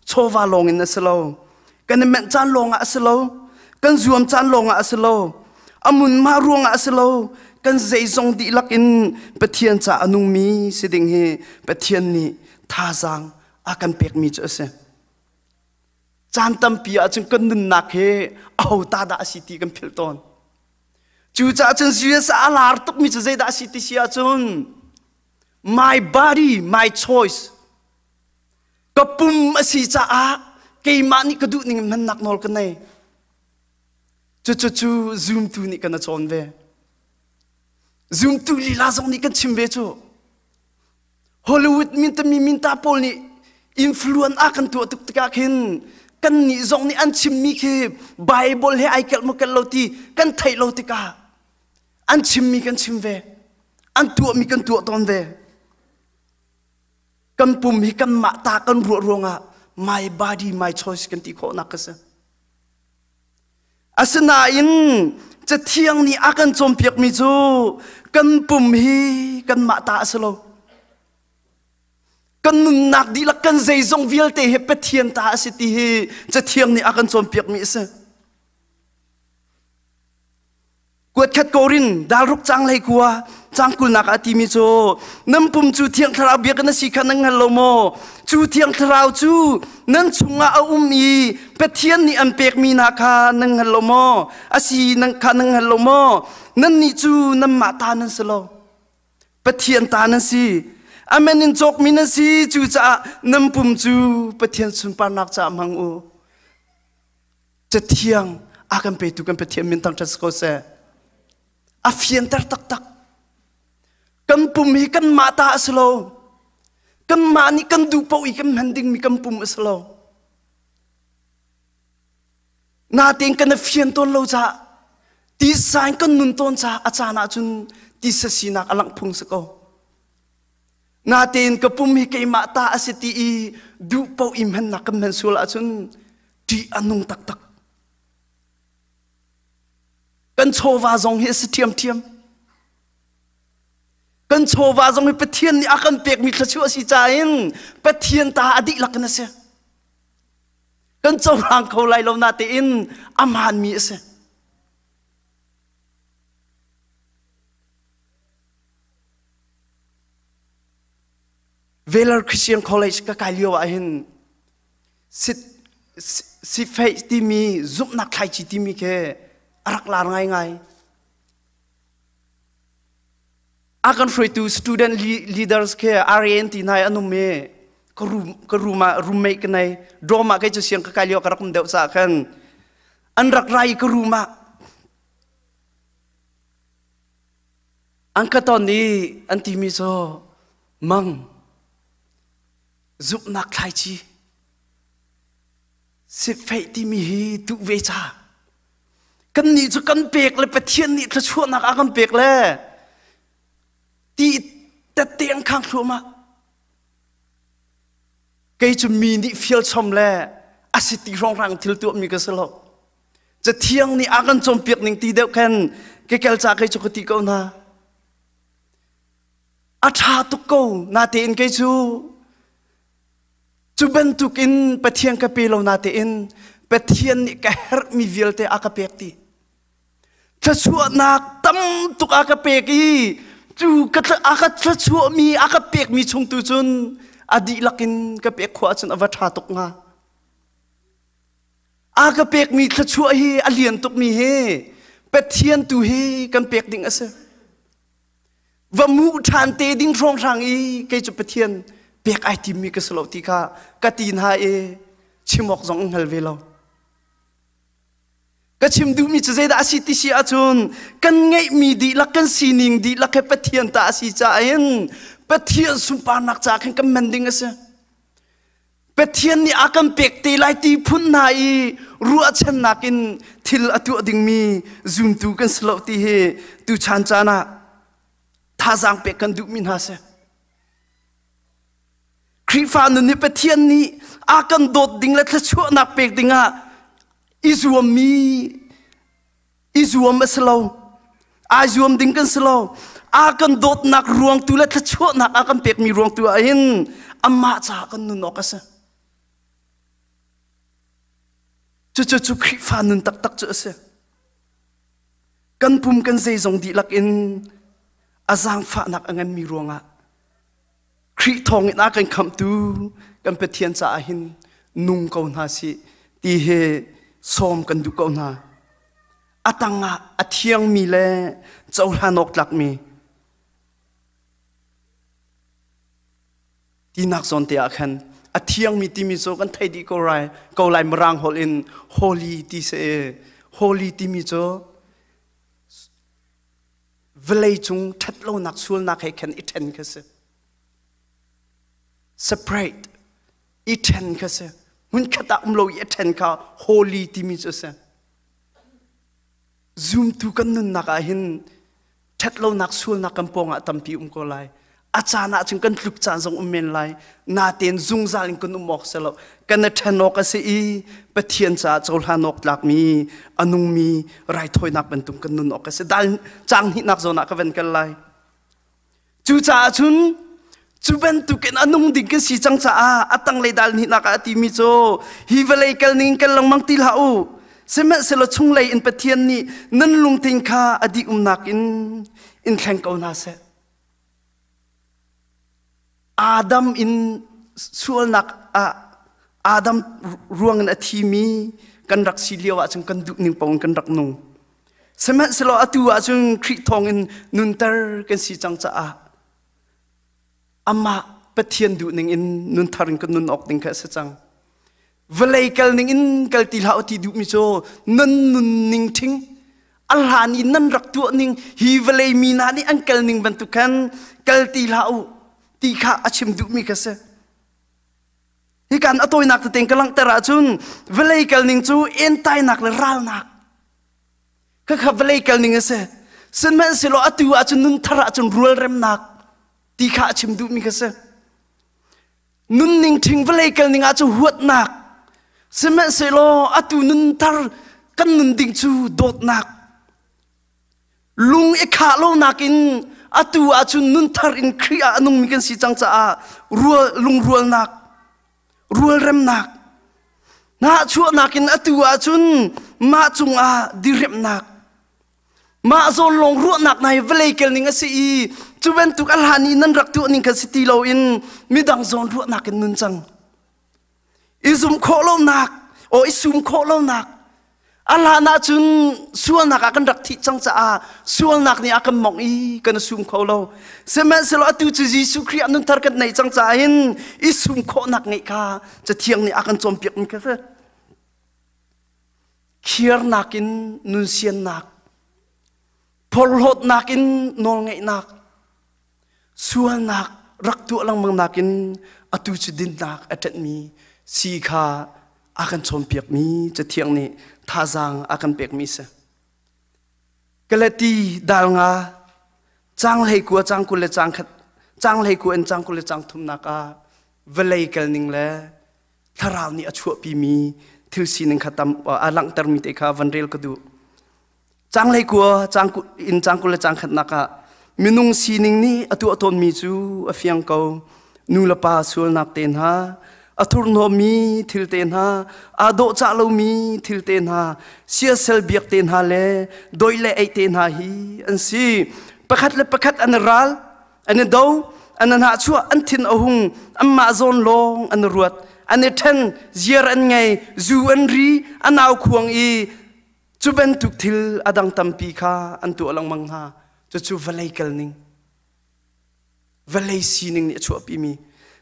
chawva lawng in a si lo, kan i menh caan lawngah a si lo kan zuam caan lawngah a si lo a munma ruangah a si lo kan zeizong dihlak in Pathian ca a nungmi si ding hi Pathian nih thazaang a kan pekmi cu a si caan tampi ahcun kan nunnak hi aho ta dah a si ti kan philh tawn cucaah cun US ah a lar tukmi cu zeidah a si ti si ahcun my body my choice Ka pum a si caah keimah nih ka duh ning in hmannak nawl ka nei. Cucu cu zumtu nih kan a cawn ve. Zumtu lila zong nih kan chim ve cu. Hollywood mintami minta pawl nih influence a kan tuah tuk tikah khin kan nih zong nih an chimmi khi Bible he ai kelh maw kelh lo ti kan theih lo tikah an chimmi kan chim ve. An tuahmi kan tuah tawn ve. Kan pum hi kanmah ta kan ruah ruangah my body my choice kan ti khawhnak ka si. Asinain Cathiang nih a kan cawnpiakmi cu kan pum hi kanmah ta a si lo. Kan nunnak dihlak kan zeizong vialte hi Pathian ta a si ti hi Cathiang nih a kan cawnpiakmi a si. Kuatkhat Korin dalruk cang hlei kua cang kulnak ah timi cu nan pum cu Thiang Thlarau biakinn a si kha nan hngal lo maw? Cu Thiang Thlarau cu nan chungah a um i Pathian nih an pekmi hna kha nan hngal lo maw? A si nan kha nan hngal lo maw? Nannih cu nanmah ta nan si lo. Pathian ta nan si. Amen in cawkmi nan si. Cucaah nan pum cu Pathian sunparnak caah hmang u. Cathiang a kan petu kan Pathian min thangṭhat si ko seh. A fianter taktak. Kan pum hi kanmah ta a si lo. Kanmah nih kan duh paoh i kan hman dingmi kan pum a si lo. Natein kan i fian tawn lo caah tisa in kan nun tawn caah a caan ahcun tisa sinak a langh phung si ko. Natein ka pum hi keimah ta a si ti i duh paoh i hmannak kan hman sual ahcun ṭih a nung taktak. Kan chawva zong hi a si ṭhiamṭhiam. Kan Kan chawva zong hi Pathian nih a kan pekmi thluachuah a si cain Pathian ta a dihlak in a si. Kan cohlang kho lai lo natein a hmaanmi a si. Velar Christian College ka kai lio ah hin sit sifeih timi zumhnak thlaici timi khi a rak lar ngaingai. A kan hruaitu student leaders khi RAN ti hna i an um i ka room ka room ah roommate ka nei dorm ah kei cu siang ka kai lio ka rak um deuh caah khan an rak ra i ka room ah an ka ton i an timi cu mang zumhnak thlaici sifeih timi hi tuh ve ca kannih cu kan pek le Pathian nih thluachuahnak a kan pek le ti tette an khang thluahmah kei cu mi nih fial chom le a si ti hrawnghrang thil tuahmi ka si lo Cathiang nih a kan cawnpiak ning ti deuh khan kekel ca kei cu ka ti ko hna. A ṭha tuk ko natein kei cu cu bantukin Pathian ka pe lo natein Pathian nih ka herhmi vialte a ka pek ti. Thluachuahnak tam tuk a ka pek i cu ka a ka thluachuahmi a ka pekmi chung tu cun a dihlak in ka pek khawh ahcun a va ṭha tuk hnga. A ka pekmi thluachuah hi a lian tukmi hi Pathian tu hi kan pek ding a si. Va mu ṭhan te ding hrawnghrang i kei cu Pathian pek ai timmi ka si lo ti kha ka ti hna i chim awk zong hngal ve lo. Ka chim duhmi cu zeidah a si ti si ahcun kan ngeihmi dihlak kan sining dihlak he Pathian ta a si caah hin Pathian sunparnak caah khan kan man ding a si. Pathian nih a kan pek te lai ti phun hna i ruahchannak in thil a tuah dingmi zumtu kan si lo ti hi tuchan caan ah thazaang pek kan duhmi hna si. Khrihfa nun hi Pathian nih a kan dawt ding le thluachuahnak pek dingah i zuammi i zuam a si lo. Ai zuam ding kan si lo. A kan dawtnak ruang tu le thluachuahnak a kan pekmi ruang tu ah hin amah caah kan nun awk a si. Cucu cu Khrihfa nun taktak cu a si. Kan pum kan zeizong dihlak in a zaangfahnak a nganmi ruangah Khrih thawngin a kan khamhtu kan Pathian caah hin nung ko hna sih ti hi sawm kan duh ko hna. A tangah a thiangmi le cohlan awk tlakmi tinak zawn te ah khan a thiangmi timi cu kan thei dih ko rai ko lai mirang holh in holy ti si holy timi cu vawleicung ṭhatlonak sualnak he khan i ṭhen kha si separate i ṭhen kha si hmunkhat ah um lo i a ṭhen kha holy timi cu a si zumtu kan nunnak ah hin ṭhatlonak sualnak kan pawngah tampi um ko lai a caan ah cun kan tluk caan zong um men lai natein zungzal in kan um awk si lo kan i ṭhen awk a si i Pathian caah cohlan awk tlakmi a nungmi raithawinak bantuk kan nun awk a si dal caang hnihnak zawn ah ka van kal lai cucaah cun cu bantukin a nung ding kan si cang caah a tanglei dal hnihnak ah a timi cu hi vawlei kal ning kal lengmang ti hlah u sihmanhsehlaw chunglei in Pathian nih nan lungthin kha a dih umnak in in thleng ko hna seh Adam in sualnak ah Adam ruang in a thimi kan rak si lio ahcun kan duh ning paoh in kan rak nung. Sihmanhsehlaw atu ahcun Khrih thawng in nunter kan si cang caah amah Pathian duh ning in nunthar in kan nun awk ding kha a si cang. Vawlei kal ning in kal ti hlah u ti duhmi cu nan nun ning ṭhing a hlan i nan rak tuah ning hi vawlei mi hna nih an kal ning bantuk khan kal ti hlah u ti kha a chim duhmi kha si. Hi kan a tawinak tete ka langhter ahcun vawlei kal ning cu entainak le ralnak khakha vawlei kal ning a si. Sihmanhsehlaw atu ahcun nun thar ahcun rualremnak ti kha a chim duhmi kha si. Nunning ṭhing vawlei kal ning ah cu huatnak sihmanhsehlaw atu nunthar kan nun ding cu dawtnak lung i khah lonak in Atu ahcun nun thar in Khrih ah a nungmi kan si cang caah rual lungrualnak, rualremnak, nahchuahnak in atu ahcun mah cungah diremnak, mah zawn lawng ruahnak hna hi vawlei kel ning a si i cu bantuk a hlan i nan rak tuah ning kha si ti loin midang zawn ruahnak in nun cang. I zum khawh lonak, o i sum khawh lonak, a hlan ahcun sualnak ah kan rak thih cang caah sualnak nih a kan mongh i kan i sum kho lo. Sihmanhsehlaw atu cu Jesuh Khrih ah nunthar kan neih cang caah hin i sum khawhnak ngeih kha Cathiang nih a kan cawnpiak mi kha si. Khiarnak in nun siannak, phorhlawtnak in nawlngeihnak, sualnak rak tuah lengmang nakin atu cu dinnak a ṭanhmi si kha a kan cawnpiakmi Cathiang nih thazaang a kan pekmi si. Galati dal nga caang 19 caang 20 le caang khat caang 19 in caang 20 le caang thumnak ah vawlei kalning le thlarau nih a chuahpimi thil sining kha tam a langhtermi te kha van rel ka duh. Caang 19 caang in caang 20 le caang khatnak ah minung sining nih a tuah tawnmi cu a fiang ko. Nu le pa sualnak te hna, a thurhnawmmi thil te hna, aa dawhcah lomi thil te hna, siasal biak te hna le doi le ei te hna hi an si. Pakhat le pakhat an i ral, an i do, an i hnahchuah, an thin a hung, anmah zawn lawng an i ruat, an i ṭhen, ziar an ngei, zu an ri, an au khuang i cu bantuk thil a dang tampi kha an tuah lengmang hna. Cucu vawlei kalning, vawlei sining nih a chuahpimi.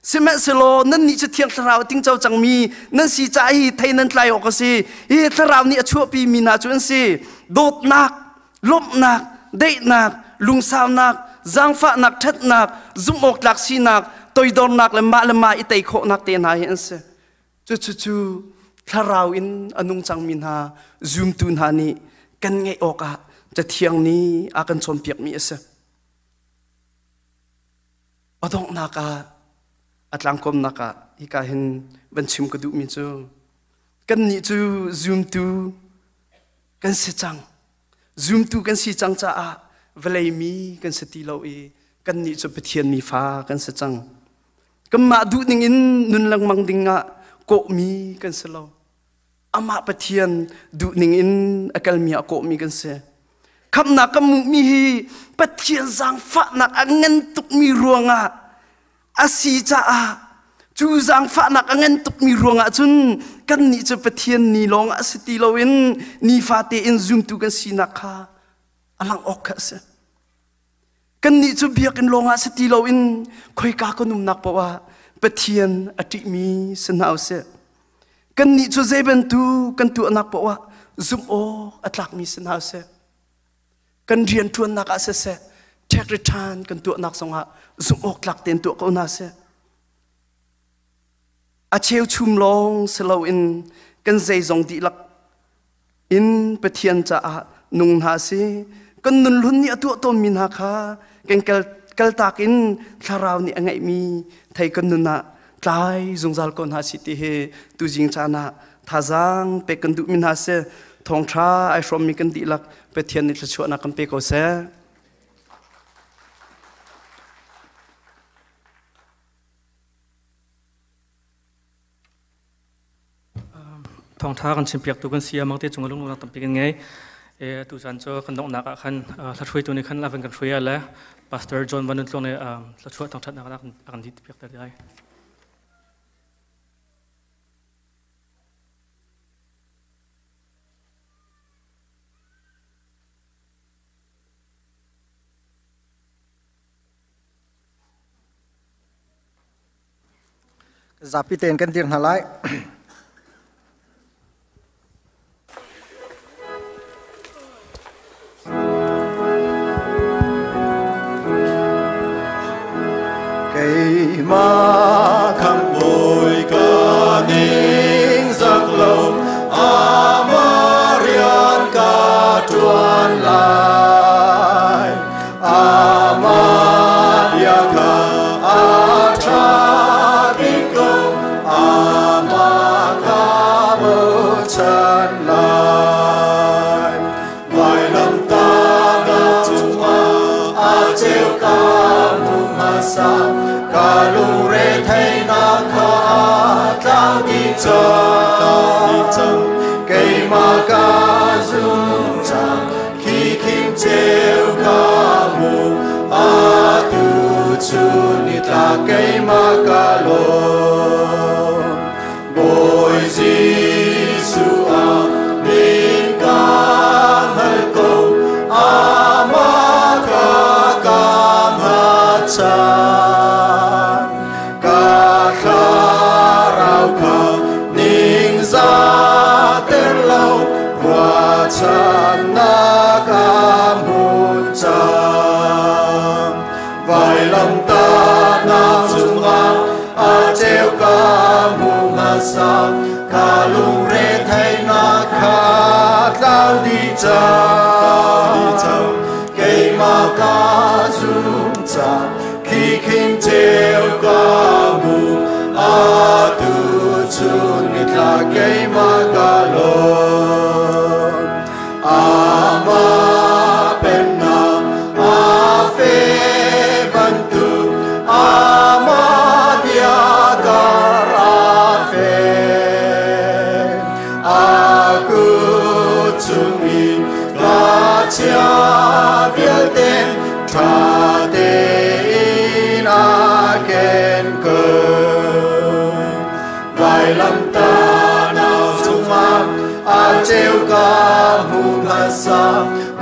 Sihmanhsehlaw nannih cu Thiang Thlarau a tingco cangmi nan si caah hi thei nan tlai awk a si. Hi Thlarau nih a chuahpimi hna cu an si. Dawtnak, lawmhnak, daihnak, lungsaunak, zaangfahnak, ṭhatnak, zumhawktlak sinak, toidornak le mah le mah i tei khawhnak te hna hi an si. Cucu thlarau in a nung cangmi hna zumtu hna nih kan ngeih awkah Cathiang nih a kan cawnpiakmi a si. A donghnak ah, a tlangkawmnak ah hika hin van chim ka duhmi cu kannih cu zumtu kan si cang. Zumtu kan si cang caah vawlei mi kan si ti lo i kannih cu Pathian mi fa kan si cang. Kanmah duhning in nun lengmang ding ah kawhmi kan si lo. Amah Pathian duhning in a kalmi ah kawhmi kan si. Khamhnak kan hmuhmi hi Pathian zaangfahnak a ngan tukmi ruangah a si caah cu zaangfahnak a ngan tukmi ruangah cun kannih cu Pathian ni lawng ah si ti loin nifate in zumtu kan sinak kha a langh awk kha a si. Kannih cu biakinn lawngah si ti loin khoika kan umnak paoh ah Pathian a ṭihmi si hna usih. Kannih cu zei bantuk kan tuahnak paoh ah zumh awk a tlakmi si hna usih. Kan rianṭuannak ah siseh, tax return kan tuahnak zongah zumh awk tlak tein tuah ko hna sih. A cheuchum lawng si loin kan zeizong dihlak in Pathian caah nung hna si. Kan nun hlun nih a tuah tawnmi hna kha kan kaltak in thlarau nih a ngeihmi thei kan nun ah tlai zungzal ko hna si ti hi tuzing caan ah thazaang pek kan duhmi hna si. Thawngṭha ai hrawmmi kan dihlak Pathian nih thluachuahnak kan pe ko seh. Thawngṭha kan chimpiaktu kan si amang te cung lungnak tampi kan ngei. E tu caan cu kan donghnak ah khan hlathruaitu nih khan lavan kan hruai le Pastor John Van Tlung nih hlachuah thangṭhatnak a kan dit piak ter lai. Zapi tein kan dir hna lai. Keimah khamhbawi ka ning zak lo, amah rian ka ṭuan lai. Amah bia kha a ṭha bik ko, amah ka bochan lai. Vailamtahnak cungah a ceu ka hmasa ka lungre theihnak kha tlau dih cang. Keimah ka zum cang khi khin ceu ka hmu atu chun nitlak keimah ka lawm. Bawi Jesuh ah min ka hngal ko amah kha ka hngatchan. Ka thlarau kha ningzahter lo ruahchannak a hmun cang. Vailamtahnak cungah a ceu ka hmu hmasa ka lungre theihnak kha tlau dih cang. Keimah ka zum cang khi khin ceu ka hmu atu chun nitlak keimah ka lawm. Amah pennak a fe bantuk amah bia kar a fek. A kut chung in ka chia vialte ṭha tein a ken ko. Vailamtahnak cungah a ceu ka hmu hmasa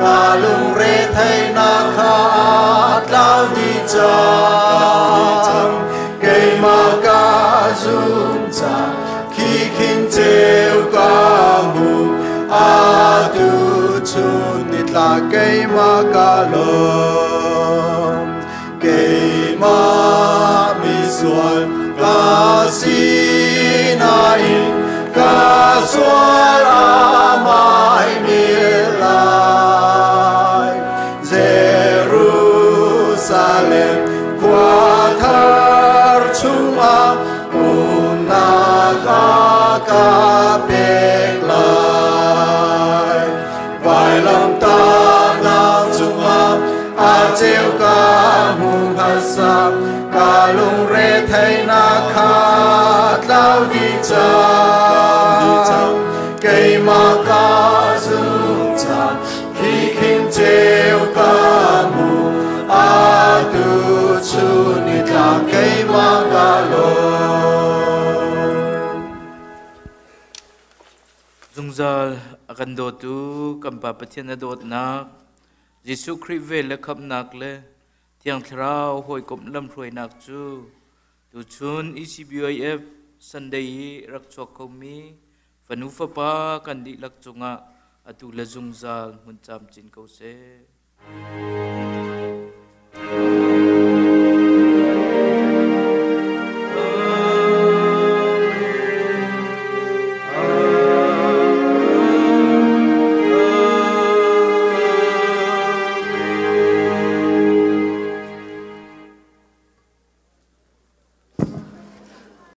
ka lungre theihnak kha tlau dih cang. Keimah ka zum cang khi khin ceu ka hmu atu chun nitlak keimah ka lawm. Keimah misual ka si nain ka sual amai mil lai. Jerusalem khua thar chungah umnak a ka pek lai. Vailamtahnak cungah a ceu ka hmu hmasa ka lungre theihnak kha tlau dih cang. Keimah ka zum cang khi khin ceu ka hmu atu chun nitlak keimah ka lawm. Zungzal a kan dawtu kan Pa Pathian a dawtnak Jesuh Khrih vel le khamhnak le Thiang Thlarau hawikomh lamhruainak cu tuchun ECBYF Sunday i rak chuak khomi fanu fapa kan dihlak cungah atu le zungzal hmun camcin ko seh.